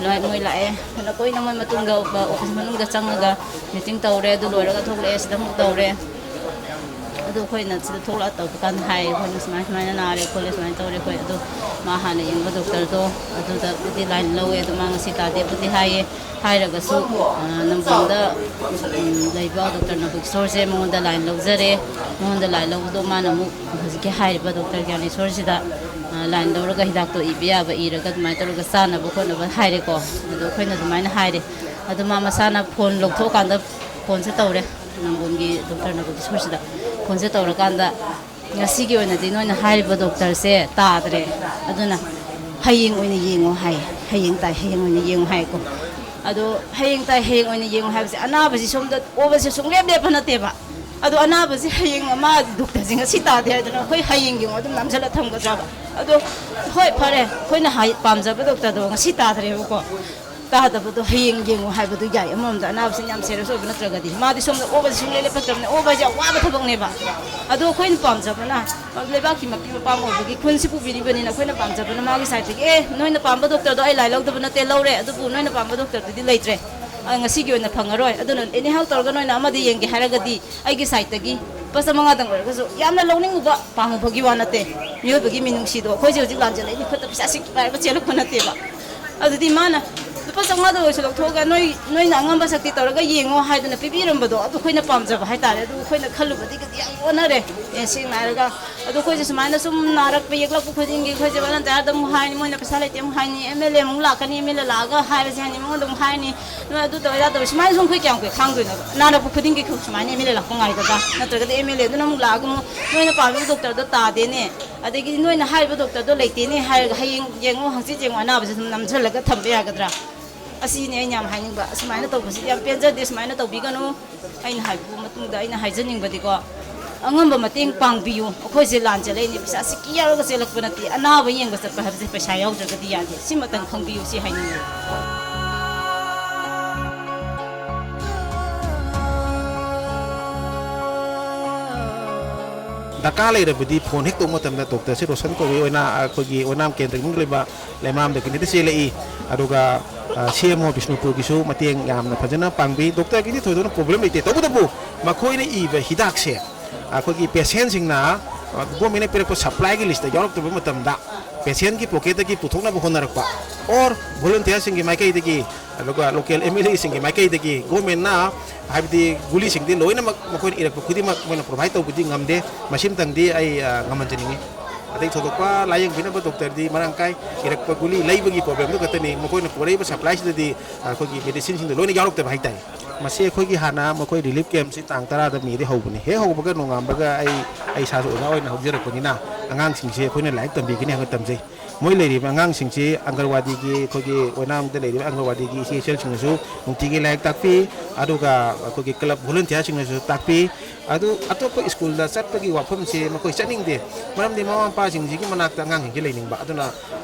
ꯂꯣꯏ-, ꯃꯣꯏ ꯂꯥꯛꯑꯦ꯫ ꯐꯅ ꯀꯨꯏꯅ ꯃꯣꯏ ꯃꯇꯨꯡꯗ ꯑꯣꯐꯤꯁ ꯃꯅꯨꯡꯗ ꯆꯪꯉꯒ ꯃꯤꯇꯤꯡ ꯇꯧꯔꯦ꯫ ꯑꯗꯨ ꯂꯣꯏꯔꯒ ꯊꯣꯛꯂꯛꯑꯦ꯫ ꯁꯤꯗ ꯑꯃꯨꯛ ꯇꯧꯔꯦ꯫ ꯑꯗꯨ ꯑꯩꯈꯣꯏꯅ ꯁꯤꯗ ꯊꯣꯛꯂꯛꯑ ꯇꯧꯕ ꯀꯥꯟꯗ ꯍꯥꯏꯌꯦ, ꯑꯩꯈꯣꯏꯅ ꯁꯨꯃꯥꯏ ꯁꯨꯃꯥꯏꯅ ꯅꯥꯔꯦ ꯈꯣꯠꯂꯦ ꯁꯨꯃꯥꯏꯅ ꯇꯧꯔꯦ꯫ ꯑꯩꯈꯣꯏ ꯑꯗꯨ ꯃꯥ ꯍꯥꯟꯅ ꯌꯦꯡꯕ ꯗꯣꯛꯇꯔꯗꯣ ꯑꯗꯨꯗꯕꯨꯗꯤ ꯂꯥꯏꯟ ꯂꯧꯋꯦ꯫ ꯑꯗꯨ ꯃꯥ ꯉꯁꯤ ꯇꯥꯗꯦꯕꯨꯗꯤ ꯍꯥꯏꯌꯦ꯫ ꯍꯥꯏꯔꯒꯁꯨ, ꯑ, ꯅꯝꯕꯣꯜꯗ, ꯎꯝ, ꯂꯩꯕ ꯗꯣꯛꯇꯔ ꯅꯕꯨꯛ ꯁꯣꯔꯁꯦ ꯃꯉꯣꯟꯗ ꯂꯥꯏꯟ ꯂꯧꯖꯔꯦ꯫ ꯃꯉꯣꯟꯗ ꯂꯥꯏꯟ ꯂꯧꯕꯗꯣ ꯃꯥꯅ ꯑꯃꯨꯛ ꯍꯧꯖꯤꯛꯀꯤ ꯍꯥꯏꯔꯤꯕ ꯗꯣꯛꯇꯔ ꯒ꯭ꯌꯥꯅꯦꯁꯣꯔꯁꯤꯗ, ꯑ, ꯂꯥꯏꯟ ꯂꯧꯔꯒ ꯍꯤꯗꯥꯛꯇꯣ ꯏꯕ ꯌꯥꯕ ꯏꯔꯒ ꯑꯗꯨꯃꯥꯏꯅ ꯇꯧꯔꯒ ꯆꯥꯅꯕ ꯈꯣꯠꯅꯕ ꯍꯥꯏꯔꯦꯀꯣ꯫ ꯑꯗꯣ ꯑꯩꯈꯣꯏꯅ ꯑꯗꯨꯃꯥꯏꯅ ꯍꯥꯏꯔꯦ꯫ ꯑꯗꯣ ꯃꯥ ꯃꯁꯥꯅ ꯐꯣꯟ ꯂꯧꯊꯣꯛꯑꯀꯥꯟꯗ ꯐꯣꯟꯁꯦ ꯇꯧꯔꯦ꯫ ꯅꯝꯕꯣꯜꯒꯤ ꯗꯣꯛꯇꯔ ꯅꯕꯨꯛ ꯁꯣꯔꯁꯤꯗ ꯐꯣꯟꯁꯦ ꯇꯧꯔꯀꯥꯟꯗ, "ꯉꯁꯤꯒꯤ ꯑꯣꯏꯅꯗꯤ ꯅꯣꯏꯅ ꯍꯥꯏꯔꯤꯕ ꯗꯣꯛꯇꯔꯁꯦ ꯇꯥꯗ꯭ꯔꯦ, ꯑꯗꯨꯅ ꯍꯌꯦꯡ ꯑꯣꯏꯅ ꯌꯦꯡꯉꯣ" ꯍꯥꯏ꯫ "ꯍꯌꯦꯡ ꯇꯥꯏ, ꯍꯌꯦꯡ ꯑꯣꯏꯅ ꯌꯦꯡꯉꯣ" ꯍꯥꯏꯀꯣ꯫ ꯑꯗꯣ ꯍꯌꯦꯡ ꯇꯥꯏ, ꯍꯌꯦꯡ ꯑꯣꯏꯅ ꯌꯦꯡꯉꯣ ꯍꯥꯏꯕꯁꯦ, ꯑꯅꯥꯕꯁꯤ ꯁꯣꯝꯗ ꯑꯣꯕꯁꯦ ꯁꯨꯡꯂꯦꯞ ꯂꯦꯞꯄ ꯅꯠꯇꯦꯕ꯫ ꯑꯗꯣ ꯑꯅꯥꯕꯁꯤ ꯍꯌꯦꯡ, ꯃꯥ ꯗꯣꯛꯇꯔꯁꯦ ꯉꯁꯤ ꯇꯥꯗꯦ ꯍꯥꯏꯗꯅ ꯑꯩꯈꯣꯏ ꯍꯌꯦꯡ ꯌꯦꯡꯉꯣ ꯑꯗꯨꯝ ꯅꯝꯁꯤꯜꯂ ꯊꯝꯒꯗ꯭ꯔꯕ? ꯑꯗꯣ ꯍꯣꯏ, ꯐꯔꯦ, ꯑꯩꯈꯣꯏꯅ ꯍꯥꯏ-, ꯄꯥꯝꯖꯕ ꯗꯣꯛꯇꯔꯗꯣ ꯉꯁꯤ ꯇꯥꯗ꯭ꯔꯦꯕꯀꯣ꯫ ꯇꯥꯗꯕꯗꯣ ꯍꯌꯦꯡ ꯌꯦꯡꯉꯨ ꯍꯥꯏꯕꯗꯣ ꯌꯥꯏ꯫ ꯑꯃꯔꯣꯝꯗ ꯑꯅꯥꯕꯁꯤꯡ ꯌꯥꯝ ꯁꯦꯔꯤꯌꯁ ꯑꯣꯏꯕ ꯅꯠꯇ꯭ꯔꯒꯗꯤ, ꯃꯥꯗꯤ ꯁꯣꯝꯗ ꯑꯣꯕꯁꯤ ꯁꯨꯡꯂꯦꯞ ꯂꯦꯞꯄꯛꯇ꯭ꯔꯕꯅꯤꯅ ꯑꯣꯕ ꯍꯥꯏꯁꯦ ꯌꯥꯝ ꯋꯥꯕ ꯊꯕꯛꯅꯦꯕ꯫ ꯑꯗꯣ ꯑꯩꯈꯣꯏꯅ ꯄꯥꯝꯖꯕꯅ ꯂꯩꯕꯥꯛꯀꯤ ꯃꯄꯤ ꯃꯄꯥ ꯑꯃ ꯑꯣꯏꯕꯒꯤ ꯈꯨꯟꯁꯤ ꯄꯨꯕꯤꯔꯤꯕꯅꯤꯅ ꯑꯩꯈꯣꯏꯅ ꯄꯥꯝꯖꯕꯅ ꯃꯥꯒꯤ ꯁꯥꯏꯠꯇꯒꯤ, "ꯑꯦ, ꯅꯣꯏꯅ ꯄꯥꯝꯕ ꯗꯣꯛꯇꯔꯗꯣ ꯑꯩ ꯂꯥꯏ ꯂꯧꯗꯕ ꯅꯠꯇꯦ, ꯂꯧꯔꯦ, ꯑꯗꯨꯕꯨ ꯅꯣꯏꯅ ꯄꯥꯝꯕ ꯗꯣꯛꯇꯔꯗꯨꯗꯤ ꯂꯩꯇ꯭ꯔꯦ, ꯑ, ꯉꯁꯤꯒꯤ ꯑꯣꯏꯅ ꯐꯪꯉꯔꯣꯏ, ꯑꯗꯨꯅ ꯑꯦꯅꯤ ꯍꯥꯎ ꯇꯧꯔꯒ ꯅꯣꯏꯅ ꯑꯃꯗꯤ ꯌꯦꯡꯒꯦ ꯍꯥꯏꯔꯒꯗꯤ ꯑꯩꯒꯤ ꯁꯥꯏꯠꯇꯒꯤ ꯂꯨꯄꯥ ꯆꯥꯝꯃꯉꯥꯗꯪ ꯑꯣꯏꯔꯒꯁꯨ", ꯌꯥꯝꯅ ꯂꯧꯅꯤꯡꯉꯨꯕ ꯄꯥꯝꯃꯨꯕꯒꯤ ꯋꯥ ꯅꯠꯇꯦ, ꯃꯤꯑꯣꯏꯕꯒꯤ ꯃꯤꯅꯨꯡꯁꯤꯗꯣ꯫ ꯑꯩꯈꯣꯏꯁꯦ ꯍꯧꯖꯤꯛ ꯂꯥꯟꯖꯦꯜꯂꯛꯏꯅꯤ, ꯈꯨꯠꯇ ꯄꯩꯁꯥ ꯁꯤꯛ ꯄꯥꯏꯔꯒ ꯆꯦꯜꯂꯛꯄ ꯅꯠꯇꯦꯕ꯫ ꯑꯗꯨꯗꯤ ꯃꯥꯅ ꯂꯨꯄꯥ ꯆꯥꯝꯃꯉꯥꯗ ꯑꯣꯏꯔꯁꯨ ꯂꯧꯊꯣꯛꯑꯒ ꯅꯣꯏ, ꯅꯣꯏꯅ ꯑꯉꯝꯕ ꯁꯛꯇꯤ ꯇꯧꯔꯒ ꯌꯦꯡꯉꯣ ꯍꯥꯏꯗꯅ ꯄꯤꯕꯤꯔꯝꯕꯗꯣ, ꯑꯗꯨ ꯑꯩꯈꯣꯏꯅ ꯄꯥꯝꯖꯕ ꯍꯥꯏꯇꯥꯔꯦ꯫ ꯑꯗꯨ ꯑꯩꯈꯣꯏꯅ ꯈꯜꯂꯨꯕꯗꯒꯤꯗꯤ ꯌꯥꯝ ꯑꯣꯟꯅꯔꯦ, ꯑꯦ, ꯁꯦꯡꯅ ꯍꯥꯏꯔꯒ꯫ ꯑꯗꯨ ꯑꯩꯈꯣꯏꯁꯦ ꯁꯨꯃꯥꯏꯅ ꯁꯨꯝ ꯅꯥꯔꯛꯄ ꯌꯦꯛꯂꯛꯄ ꯈꯨꯗꯤꯡꯒꯤ ꯑꯩꯈꯣꯏꯁꯦ ꯚꯣꯂꯟꯇꯤꯌꯥꯔꯗ ꯑꯃꯨꯛ ꯍꯥꯏꯅꯤ, ꯃꯣꯏꯅ ꯄꯩꯁꯥ ꯂꯩꯇꯦ ꯑꯃꯨꯛ ꯍꯥꯏꯅꯤ, ꯑꯦꯝ ꯑꯦꯜ ꯑꯦ ꯑꯃꯨꯛ ꯂꯥꯛꯀꯅꯤ, ꯑꯦꯝ ꯑꯦꯜ ꯑꯦ ꯂꯥꯛꯑꯒ ꯍꯥꯏꯔꯁꯦ ꯍꯥꯏꯅꯤ, ꯃꯉꯣꯟꯗ ꯑꯃꯨꯛ ꯍꯥꯏꯅꯤ, ꯅꯣꯏ ꯑꯗꯨ ꯇꯧꯔꯦ, ꯑꯗꯥ ꯇꯧꯔꯦ, ꯁꯨꯃꯥꯏꯅ ꯁꯨꯝ ꯑꯩꯈꯣꯏ ꯀꯌꯥꯝ ꯀꯨꯏ ꯈꯥꯡꯗꯣꯏꯅꯣꯕ? ꯅꯥꯔꯛꯄ ꯈꯨꯗꯤꯡꯒꯤ ꯁꯨꯃꯥꯏꯅ ꯑꯦꯝ ꯑꯦꯜ ꯑꯦ ꯂꯥꯛꯄ ꯉꯥꯏꯒꯗ꯭ꯔꯥ? ꯅꯠꯇ꯭ꯔꯒꯗꯤ ꯑꯦꯝ ꯑꯦꯜ ꯑꯦꯗꯨꯅ ꯑꯃꯨꯛ ꯂꯥꯛꯑꯒ ꯑꯃꯨꯛ, "ꯅꯣꯏꯅ ꯄꯥꯝꯃꯤꯕ ꯗꯣꯛꯇꯔꯗꯣ ꯇꯥꯗꯦꯅꯦ, ꯑꯗꯒꯤꯗꯤ ꯅꯣꯏꯅ ꯍꯥꯏꯔꯤꯕ ꯗꯣꯛꯇꯔꯗꯣ ꯂꯩꯇꯦꯅꯦ" ꯍꯥꯏꯔꯒ ꯍꯌꯦꯡ ꯌꯦꯡꯉꯣ, ꯍꯪꯆꯤꯠ ꯌꯦꯡꯉꯣ, ꯑꯅꯥꯕꯁꯦ ꯑꯗꯨꯝ ꯅꯝꯁꯤꯜꯂꯒ ꯊꯝꯕ ꯌꯥꯒꯗ꯭ꯔꯥ? ꯑꯁꯤꯅꯤ ꯑꯩꯅ ꯌꯥꯝ ꯍꯥꯏꯅꯤꯡꯕ꯫ ꯑꯁꯨꯃꯥꯏꯅ ꯇꯧꯕꯁꯤꯗꯤ ꯌꯥꯝ ꯄꯦꯟꯖꯗꯦ꯫ ꯁꯨꯃꯥꯏꯅ ꯇꯧꯕꯤꯒꯅꯨ꯫ ꯑꯩꯅ ꯍꯥꯏꯕ ꯃꯇꯨꯡꯗ ꯑꯩꯅ ꯍꯥꯏꯖꯅꯤꯡꯕꯗꯤꯀꯣ, ꯑꯉꯝꯕ ꯃꯇꯦꯡ ꯄꯥꯡꯕꯤꯌꯨ꯫ ꯑꯩꯈꯣꯏꯁꯦ ꯂꯥꯟ ꯆꯦꯜꯂꯛꯏꯅꯤ, ꯄꯩꯁꯥ ꯁꯤꯀꯤ ꯌꯥꯎꯔꯒ ꯆꯦꯜꯂꯛꯄ ꯅꯠꯇꯦ꯫ ꯑꯅꯥꯕ ꯌꯦꯡꯕ ꯆꯠꯄ ꯍꯥꯏꯕꯁꯦ ꯄꯩꯁꯥ ꯌꯥꯎꯗ꯭ꯔꯒꯗꯤ ꯌꯥꯗꯦ꯫ ꯁꯤꯃꯇꯪ ꯈꯪꯕꯤꯌꯨ, ꯁꯤ ꯍꯥꯏꯅꯤꯡꯉꯤ꯫ ꯗꯔꯀꯥꯔ ꯂꯩꯔꯕꯗꯤ ꯐꯣꯟ ꯍꯦꯛ ꯇꯧꯕ ꯃꯇꯝꯗ ꯗꯣꯛꯇꯔꯁꯦ ꯔꯣꯁꯟ ꯀꯧꯏ, ꯑꯣꯏꯅ ꯑꯩꯈꯣꯏꯒꯤ ꯑꯣꯏꯅꯥꯝ ꯀꯦꯟꯗ꯭ꯔꯒꯤ ꯃꯅꯨꯡꯗ ꯂꯩꯕ ꯂꯩꯃꯥꯝꯗꯒꯤꯅꯤꯗ ꯆꯦꯜꯂꯛꯏ꯫ ꯑꯗꯨꯒ ꯁꯤ ꯑꯦꯝ ꯑꯣ ꯕꯤꯁꯅꯨꯄꯨꯔꯒꯤꯁꯨ ꯃꯇꯦꯡ ꯌꯥꯝꯅ ꯐꯖꯅ ꯄꯥꯡꯕꯤ꯫ ꯗꯣꯛꯇꯔꯒꯤꯗꯤ ꯊꯣꯏꯗꯣꯛꯅ ꯄ꯭ꯔꯣꯕ꯭ꯂꯦꯝ ꯂꯩꯇꯦ꯫ ꯇꯧꯕꯇꯕꯨ ꯃꯈꯣꯏꯅ ꯏꯕ ꯍꯤꯗꯥꯛꯁꯦ ꯑꯩꯈꯣꯏꯒꯤ ꯄꯦꯁꯦꯟꯁꯤꯡꯅ ꯒꯣꯔꯃꯦꯟꯅ ꯄꯤꯔꯛꯄ ꯁꯄ꯭ꯂꯥꯏꯒꯤ ꯂꯤꯁꯇ ꯌꯥꯎꯔꯛꯇꯕ ꯃꯇꯝꯗ ꯄꯦꯁꯦꯟꯒꯤ ꯄꯣꯀꯦꯠꯇꯒꯤ ꯄꯨꯊꯣꯛꯅꯕ ꯍꯣꯠꯅꯔꯛꯄ, ꯑꯣꯔ ꯚꯣꯂꯨꯟꯇꯤꯌꯔꯁꯤꯡꯒꯤ ꯃꯥꯏꯀꯩꯗꯒꯤ, ꯑꯗꯨꯒ ꯂꯣꯀꯦꯜ ꯑꯦꯝ ꯑꯦꯜ ꯑꯦꯁꯤꯡꯒꯤ ꯃꯥꯏꯀꯩꯗꯒꯤ ꯒꯣꯔꯃꯦꯟꯅ ꯍꯥꯏꯕꯗꯤ ꯒꯨꯂꯤꯁꯤꯡꯗꯤ ꯂꯣꯏꯅꯃꯛ ꯃꯈꯣꯏꯅ ꯏꯔꯛꯄ ꯈꯨꯗꯤꯡꯃꯛ ꯃꯣꯏꯅ ꯄ꯭ꯔꯣꯚꯥꯏꯠ ꯇꯧꯕꯗꯤ ꯉꯝꯗꯦ꯫ ꯃꯁꯤꯃꯇꯪꯗꯤ ꯑꯩ, ꯑ, ꯉꯝꯍꯟꯖꯅꯤꯡꯉꯤ꯫ ꯑꯇꯩ ꯊꯣꯏꯗꯣꯛꯄ ꯂꯥꯏꯌꯦꯡꯕꯤꯅꯕ ꯗꯣꯛꯇꯔꯗꯤ ꯃꯔꯥꯡ ꯀꯥꯏ, ꯏꯔꯛꯄ ꯒꯨꯂꯤ ꯂꯩꯕꯒꯤ ꯄ꯭ꯔꯣꯕ꯭ꯂꯦꯝꯗꯨ ꯈꯛꯇꯅꯤ꯫ ꯃꯈꯣꯏꯅ ꯄꯨꯔꯛꯏꯕ ꯁꯄ꯭ꯂꯥꯏꯁꯤꯗꯗꯤ ꯑꯩꯈꯣꯏꯒꯤ ꯃꯦꯗꯤꯁꯤꯟꯁꯤꯡꯗꯣ ꯂꯣꯏꯅ ꯌꯥꯎꯔꯛꯇꯕ ꯍꯥꯏꯇꯥꯔꯦ꯫ ꯃꯁꯤ ꯑꯩꯈꯣꯏꯒꯤ ꯍꯥꯟꯅ ꯃꯈꯣꯏ ꯔꯤꯂꯤꯐ ꯀꯦꯝꯞꯁꯤ ꯇꯥꯡ ꯇꯔꯥꯗ ꯃꯦꯗꯒꯤ ꯍꯧꯕꯅꯤ꯫ ꯍꯦꯛ ꯍꯧꯕꯒ ꯅꯣꯡꯉꯥꯟꯕꯒ ꯑꯩ, ꯑꯩ ꯏꯁꯥꯁꯨ ꯑꯣꯖꯥ ꯑꯣꯏꯅ ꯍꯧꯖꯔꯛꯄꯅꯤꯅ ꯑꯉꯥꯡꯁꯤꯡꯁꯦ ꯑꯩꯈꯣꯏꯅ ꯂꯥꯏꯔꯤꯛ ꯇꯝꯕꯤꯒꯅꯤ ꯍꯥꯏꯅ ꯇꯝꯖꯩ꯫ ꯃꯣꯏ ꯂꯩꯔꯤꯕ ꯑꯉꯥꯡꯁꯤꯡꯁꯤ ꯑꯪꯒꯟꯋꯥꯗꯤꯒꯤ, ꯑꯩꯈꯣꯏꯒꯤ ꯑꯣꯏꯅꯥꯝꯗ ꯂꯩꯔꯤꯕ ꯑꯪꯒꯟꯋꯥꯗꯤꯒꯤ ꯏꯆꯦ ꯏꯆꯜꯁꯤꯡꯅꯁꯨ ꯅꯨꯡꯇꯤꯒꯤ ꯂꯥꯏꯔꯤꯛ ꯇꯥꯛꯄꯤ, ꯑꯗꯨꯒ ꯑꯩꯈꯣꯏꯒꯤ ꯀ꯭ꯂꯕ ꯚꯣꯂꯨꯟꯇꯤꯌꯥꯔꯁꯤꯡꯅꯁꯨ ꯇꯥꯛꯄꯤ꯫ ꯑꯗꯨ ꯑꯇꯣꯞꯄ ꯁ꯭ꯀꯨꯜꯗ ꯆꯠꯄꯒꯤ ꯋꯥꯐꯝꯁꯦ ꯃꯈꯣꯏ ꯆꯠꯅꯤꯡꯗꯦ, ꯃꯔꯝꯗꯤ ꯃꯃꯥ ꯃꯄꯥꯁꯤꯡꯁꯤꯒꯤ ꯃꯅꯥꯛꯇ ꯑꯉꯥꯡꯁꯤꯡꯁꯦ ꯂꯩꯅꯤꯡꯕ꯫ ꯑꯗꯨꯅ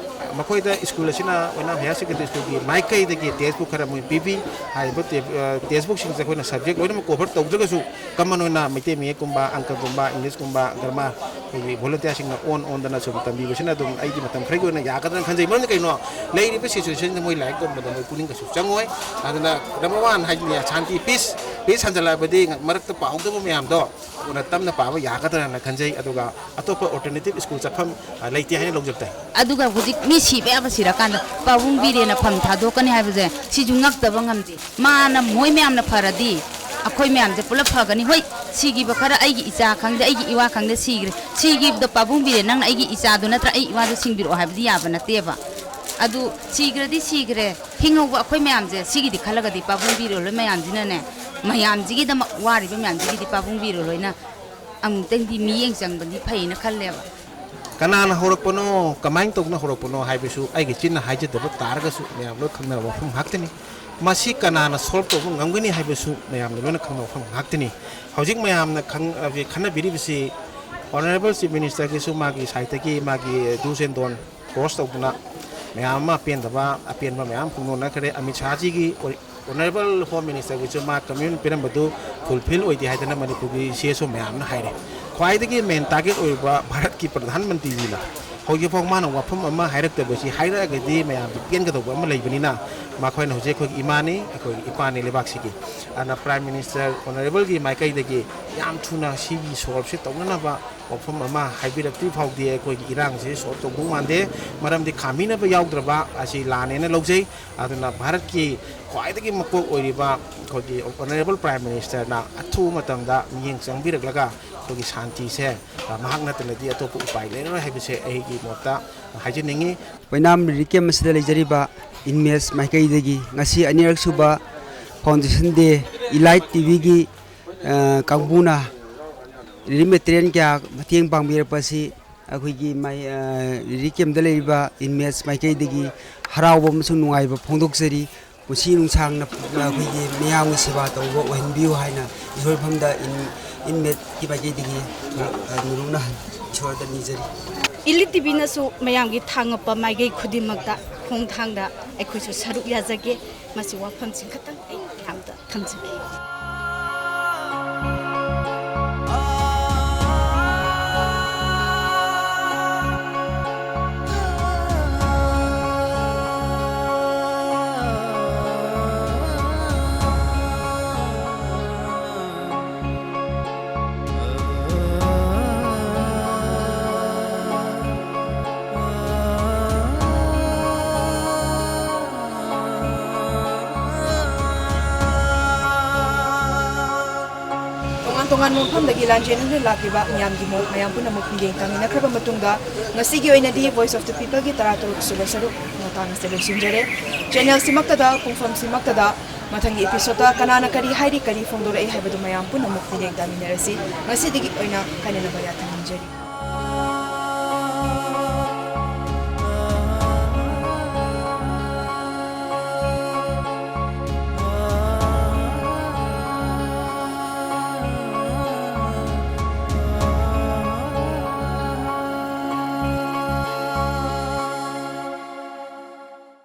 ꯃꯈꯣꯏꯗ ꯁ꯭ꯀꯨꯜ ꯑꯁꯤꯅ ꯑꯣꯏꯅꯥꯝ ꯍꯥꯌꯔ ꯁꯦꯀꯦꯟꯗꯔꯤ ꯁ꯭ꯀꯨꯜꯒꯤ ꯃꯥꯏꯀꯩꯗꯒꯤ ꯇꯦꯛꯁꯕꯨꯛ ꯈꯔ ꯃꯣꯏ ꯄꯤꯕꯤ꯫ ꯍꯥꯏꯔꯤꯕ ꯇꯦ-, ꯑ, ꯇꯦꯛꯁꯕꯨꯛꯁꯤꯡꯁꯦ ꯑꯩꯈꯣꯏꯅ ꯁꯕꯖꯦꯛ ꯂꯣꯏꯅꯃꯛ ꯀꯣꯚꯔ ꯇꯧꯗ꯭ꯔꯒꯁꯨ, ꯀꯃꯟ ꯑꯣꯏꯅ ꯃꯩꯇꯩ ꯃꯌꯦꯛꯀꯨꯝꯕ, ꯑꯪꯀꯒꯨꯝꯕ, ꯏꯪꯂꯤꯁꯀꯨꯝꯕ, ꯒ꯭ꯔꯃꯥꯔ, ꯑꯩꯈꯣꯏꯒꯤ ꯚꯣꯂꯨꯟꯇꯤꯌꯥꯔꯁꯤꯡꯅ ꯑꯣꯟ ꯑꯣꯟꯗꯅ ꯁꯨꯝ ꯇꯝꯕꯤꯕꯁꯤꯅ ꯑꯗꯨꯝ ꯑꯩꯒꯤ ꯃꯇꯝ ꯈꯔꯒꯤ ꯑꯣꯏꯅ ꯌꯥꯒꯗ꯭ꯔꯅ ꯈꯟꯖꯩ꯫ ꯃꯔꯝꯗꯤ ꯀꯩꯅꯣ, ꯂꯩꯔꯤꯕ ꯁꯤꯆꯨꯋꯦꯁꯟꯁꯤꯗ ꯃꯣꯏ ꯂꯥꯏꯔꯤꯛ ꯇꯝꯕꯗ ꯃꯣꯏ ꯄꯨꯛꯅꯤꯡ ꯀꯩꯁꯨ ꯆꯪꯉꯣꯏ꯫ ꯑꯗꯨꯅ ꯅꯝꯕꯔ ꯋꯥꯟ ꯍꯥꯏꯗꯤ ꯁꯥꯟꯇꯤ, ꯄꯤꯁ, ꯄꯤꯁ ꯍꯟꯖꯜꯂꯛꯑꯕꯗꯤ ꯃꯔꯛꯇ ꯄꯥꯍꯧꯗꯕ ꯃꯌꯥꯝꯗꯣ ꯀꯣꯟꯅ ꯇꯞꯅ ꯄꯥꯕ ꯌꯥꯒꯗ꯭ꯔꯅ ꯈꯟꯖꯩ꯫ ꯑꯗꯨꯒ ꯑꯇꯣꯞꯄ ꯑꯜꯇꯔꯅꯦꯇꯤꯞ ꯁ꯭ꯀꯨꯜ ꯆꯠꯐꯝ, ꯑ, ꯂꯩꯇꯦ ꯍꯥꯏꯅ ꯂꯧꯖꯕ ꯇꯥꯏ꯫ ꯑꯗꯨꯒ ꯍꯧꯖꯤꯛ ꯃꯤ ꯁꯤꯕ ꯌꯥꯕ ꯁꯤꯔꯀꯥꯟꯗ ꯄꯥꯕꯨꯡ ꯕꯤꯔꯦꯟꯅ ꯐꯝ ꯊꯥꯗꯣꯛꯀꯅꯤ ꯍꯥꯏꯕꯁꯦ ꯁꯤꯁꯨ ꯉꯛꯇꯕ ꯉꯝꯗꯦ꯫ ꯃꯥꯅ ꯃꯣꯏ ꯃꯌꯥꯝꯅ ꯐꯔꯗꯤ ꯑꯩꯈꯣꯏ ꯃꯌꯥꯝꯁꯦ ꯄꯨꯂꯞ ꯐꯒꯅꯤ꯫ ꯍꯣꯏ, ꯁꯤꯈꯤꯕ ꯈꯔ ꯑꯩꯒꯤ ꯏꯆꯥ ꯈꯪꯗꯦ, ꯑꯩꯒꯤ ꯏꯋꯥ ꯈꯪꯗꯦ ꯁꯤꯈ꯭ꯔꯦ꯫ ꯁꯤꯈꯤꯕꯗꯣ ꯄꯥꯕꯨꯡ ꯕꯤꯔꯦꯟ ꯅꯪꯅ ꯑꯩꯒꯤ ꯏꯆꯥꯗꯣ ꯅꯠꯇ꯭ꯔ ꯑꯩ ꯏꯋꯥꯗꯣ ꯁꯤꯡꯕꯤꯔꯛꯑꯣ ꯍꯥꯏꯕꯗꯤ ꯌꯥꯕ ꯅꯠꯇꯦꯕ꯫ ꯑꯗꯨ ꯁꯤꯈ꯭ꯔꯗꯤ ꯁꯤꯈ꯭ꯔꯦ, ꯍꯤꯡꯍꯧꯕ ꯑꯩꯈꯣꯏ ꯃꯌꯥꯝꯁꯦ ꯁꯤꯒꯤꯗꯤ ꯈꯜꯂꯒꯗꯤ ꯄꯥꯕꯨꯡ ꯕꯤꯔꯦꯟ ꯍꯣꯏ ꯃꯌꯥꯝꯁꯤꯅꯅꯦ, ꯃꯌꯥꯝꯁꯤꯒꯤꯗꯃꯛ ꯋꯥꯔꯤꯕ ꯃꯌꯥꯝꯁꯤꯒꯤꯗꯤ ꯄꯥꯕꯨꯡ ꯕꯤꯔꯦꯟ ꯍꯣꯏꯅ ꯑꯃꯨꯛꯇꯪꯗꯤ ꯃꯤꯠꯌꯦꯡ ꯆꯪꯕꯗꯤ ꯐꯩꯅ ꯈꯜꯂꯦꯕ꯫ ꯀꯅꯥꯅ ꯍꯧꯔꯛꯄꯅꯣ, ꯀꯃꯥꯏꯅ ꯇꯧꯗꯅ ꯍꯧꯔꯛꯄꯅꯣ ꯍꯥꯏꯕꯁꯨ ꯑꯩꯒꯤ ꯆꯤꯟꯅ ꯍꯥꯏꯖꯗꯕ ꯇꯥꯔꯒꯁꯨ ꯃꯌꯥꯝ ꯂꯣꯏ ꯈꯪꯅꯔꯕ ꯋꯥꯐꯝ ꯉꯥꯛꯇꯅꯤ꯫ ꯃꯁꯤ ꯀꯅꯥꯅ ꯁꯣꯜꯕ ꯇꯧꯕ ꯉꯝꯒꯅꯤ ꯍꯥꯏꯕꯁꯨ ꯃꯌꯥꯝꯅ ꯂꯣꯏꯅ ꯈꯪꯅꯕ ꯋꯥꯐꯝ ꯉꯥꯛꯇꯅꯤ꯫ ꯍꯧꯖꯤꯛ ꯃꯌꯥꯝꯅ ꯈꯪ-, ꯍꯧꯖꯤꯛ ꯈꯟꯅꯕꯤꯔꯤꯕꯁꯤ Honourable Chief Ministerꯒꯤꯁꯨ ꯃꯥꯒꯤ sideꯇꯒꯤ ꯃꯥꯒꯤ do's and don't cross ꯇꯧꯗꯨꯅ ꯃꯌꯥꯝ ꯑꯃ ꯑꯄꯦꯟꯗꯕ, ꯑꯄꯦꯟꯕ ꯃꯌꯥꯝ ꯐꯣꯡꯗꯣꯛꯅꯈ꯭ꯔꯦ꯫ ꯑꯃꯤꯠ ꯁꯥꯍꯖꯤꯒꯤ ꯑꯣꯏ-, Honourable Home Minister ꯒꯤꯁꯨ ꯃꯥ commitment ꯄꯤꯔꯝꯕꯗꯨ fulfill ꯑꯣꯏꯗꯦ ꯍꯥꯏꯗꯅ ꯃꯅꯤꯄꯨꯔꯒꯤ C S O ꯃꯌꯥꯝꯅ ꯍꯥꯏꯔꯦ꯫ ꯈ꯭ꯋꯥꯏꯗꯒꯤ main target ꯑꯣꯏꯔꯤꯕ ꯚꯥꯔꯠꯀꯤ ꯄ꯭ꯔꯙꯥꯟ ꯃꯟꯇ꯭ꯔꯤꯁꯤꯅ ꯍꯧꯖꯤꯛꯐꯥꯎ ꯃꯥꯅ ꯋꯥꯐꯝ ꯑꯃ ꯍꯥꯏꯔꯛꯇꯕꯁꯤ, ꯍꯥꯏꯔꯛꯑꯒꯗꯤ ꯃꯌꯥꯝꯁꯨ ꯄꯦꯟꯒꯗꯧꯕ ꯑꯃ ꯂꯩꯕꯅꯤꯅ, ꯃꯈꯣꯏꯅ ꯍꯧꯖꯤꯛ ꯑꯩꯈꯣꯏꯒꯤ ꯏꯃꯥꯅꯤ, ꯑꯩꯈꯣꯏꯒꯤ ꯏꯄꯥꯅꯤ ꯂꯩꯕꯥꯛꯁꯤꯒꯤ꯫ ꯑꯗꯨꯅ Prime Minister Honourable ꯒꯤ ꯃꯥꯏꯀꯩꯗꯒꯤ ꯌꯥꯝ ꯊꯨꯅ ꯁꯤꯒꯤ solve ꯁꯤ ꯇꯧꯅꯅꯕ ꯋꯥꯐꯝ ꯑꯃ ꯍꯥꯏꯕꯤꯔꯛꯇ꯭ꯔꯤ ꯐꯥꯎꯗꯤ ꯑꯩꯈꯣꯏꯒꯤ ꯏꯔꯥꯡꯁꯤ solve ꯇꯧꯗꯧ ꯃꯥꯟꯗꯦ꯫ ꯃꯔꯝꯗꯤ ꯈꯥꯝꯕꯤꯅꯕ ꯌꯥꯎꯗ꯭ꯔꯕ ꯑꯁꯤ ꯂꯥꯟꯅꯦꯅ ꯂꯧꯖꯩ꯫ ꯑꯗꯨꯅ ꯚꯥꯔꯠꯀꯤ ꯈ꯭ꯋꯥꯏꯗꯒꯤ ꯃꯀꯣꯛ ꯑꯣꯏꯔꯤꯕ ꯑꯩꯈꯣꯏꯒꯤ Honourable Prime Minister ꯅ ꯑꯊꯨꯕ ꯃꯇꯝꯗ ꯃꯤꯠꯌꯦꯡ ꯆꯪꯕꯤꯔꯛꯂꯒ ꯑꯩꯈꯣꯏꯒꯤ ꯁꯥꯟꯇꯤꯁꯦ, ꯑ, ꯃꯍꯥꯛ ꯅꯠꯇꯅꯗꯤ ꯑꯇꯣꯞꯄ ꯎꯄꯥꯏ ꯂꯩꯔꯔꯣꯏ ꯍꯥꯏꯕꯁꯦ ꯑꯩꯒꯤ ꯃꯣꯠꯇ ꯍꯥꯏꯖꯅꯤꯡꯉꯤ꯫ ꯑꯣꯏꯅꯥꯝ relief camp ꯑꯁꯤꯗ ꯂꯩꯖꯔꯤꯕ inmates ꯃꯥꯏꯀꯩꯗꯒꯤ ꯉꯁꯤ ꯑꯅꯤꯔꯛ ꯁꯨꯕ Foundation Day, Elite T V ꯒꯤ, ꯑ, ꯀꯥꯡꯕꯨꯅ relief material ꯀꯌꯥ ꯃꯇꯦꯡ ꯄꯥꯡꯕꯤꯔꯛꯄ ꯑꯁꯤ ꯑꯩꯈꯣꯏꯒꯤ ꯃꯥꯏ-, ꯑ, relief camp ꯇ ꯂꯩꯔꯤꯕ inmates ꯃꯥꯏꯀꯩꯗꯒꯤ ꯍꯔꯥꯎꯕ ꯑꯃꯁꯨꯡ ꯅꯨꯡꯉꯥꯏꯕ ꯐꯣꯡꯗꯣꯛꯆꯔꯤ꯫ ꯄꯨꯟꯁꯤ ꯅꯨꯡꯁꯥꯡꯅ, ꯑ, ꯑꯩꯈꯣꯏꯒꯤ ꯃꯤꯌꯥꯝꯒꯤ ꯁꯦꯕꯥ ꯇꯧꯕ ꯑꯣꯏꯍꯟꯕꯤꯌꯨ ꯍꯥꯏꯅ ꯏꯁꯣꯔ ꯏꯐꯝꯗ in-, inmate ꯀꯤ ꯃꯥꯏꯀꯩꯗꯒꯤ, ꯑ, ꯅꯨꯔꯨꯛꯅ ꯏꯁꯣꯔꯗ ꯅꯤꯖꯔꯤ꯫ Elite T V ꯅꯁꯨ ꯃꯌꯥꯝꯒꯤ ꯊꯥꯡꯉꯞꯄ ꯃꯥꯏꯀꯩ ꯈꯨꯗꯤꯡꯃꯛꯇ ꯈꯣꯡꯊꯥꯡꯗ ꯑꯩꯈꯣꯏꯁꯨ ꯁꯔꯨꯛ ꯌꯥꯖꯒꯦ꯫ ꯃꯁꯤ ꯋꯥꯐꯝꯁꯤꯡ ꯈꯛꯇꯪ ꯑꯩ ꯃꯌꯥꯝꯗ ꯊꯝꯖꯒꯦ꯫ ꯇꯣꯉꯥꯟ ꯇꯣꯉꯥꯟꯕ ꯃꯐꯝꯗꯒꯤ ꯂꯥꯟꯖꯦꯟꯅꯗꯨꯅ ꯂꯥꯛꯂꯤꯕ ꯃꯤꯌꯥꯝꯒꯤ ꯃꯣꯠ ꯃꯌꯥꯝ ꯄꯨꯝꯅꯃꯛ ꯃꯤꯠꯌꯦꯡ ꯇꯥꯃꯤꯟꯅꯈ꯭ꯔꯕ ꯃꯇꯨꯡꯗ, ꯉꯁꯤꯒꯤ ꯑꯣꯏꯅꯗꯤ Voice of the People ꯒꯤ ꯇꯔꯥꯇꯔꯨꯛ ꯁꯨꯕ ꯁꯔꯨꯛ ꯃꯇꯥꯡ ꯑꯁꯤꯗ ꯂꯣꯏꯁꯤꯟꯖꯔꯦ꯫ Channel ꯁꯤꯃꯛꯇꯗ, ꯄꯨꯡꯐꯝꯁꯤꯃꯛꯇꯗ ꯃꯊꯪꯒꯤ episode ꯇ ꯀꯅꯥꯅ ꯀꯔꯤ ꯍꯥꯏꯔꯤ, ꯀꯔꯤ ꯐꯣꯡꯗꯣꯔꯛꯏ ꯍꯥꯏꯕꯗꯨ ꯃꯌꯥꯝ ꯄꯨꯝꯅꯃꯛ ꯃꯤꯠꯌꯦꯡ ꯇꯥꯃꯤꯟꯅꯔꯁꯤ꯫ ꯉꯁꯤꯗꯒꯤ ꯑꯣꯏꯅ ꯀꯥꯏꯅꯅꯕ ꯌꯥꯊꯪ ꯅꯤꯖꯔꯤ꯫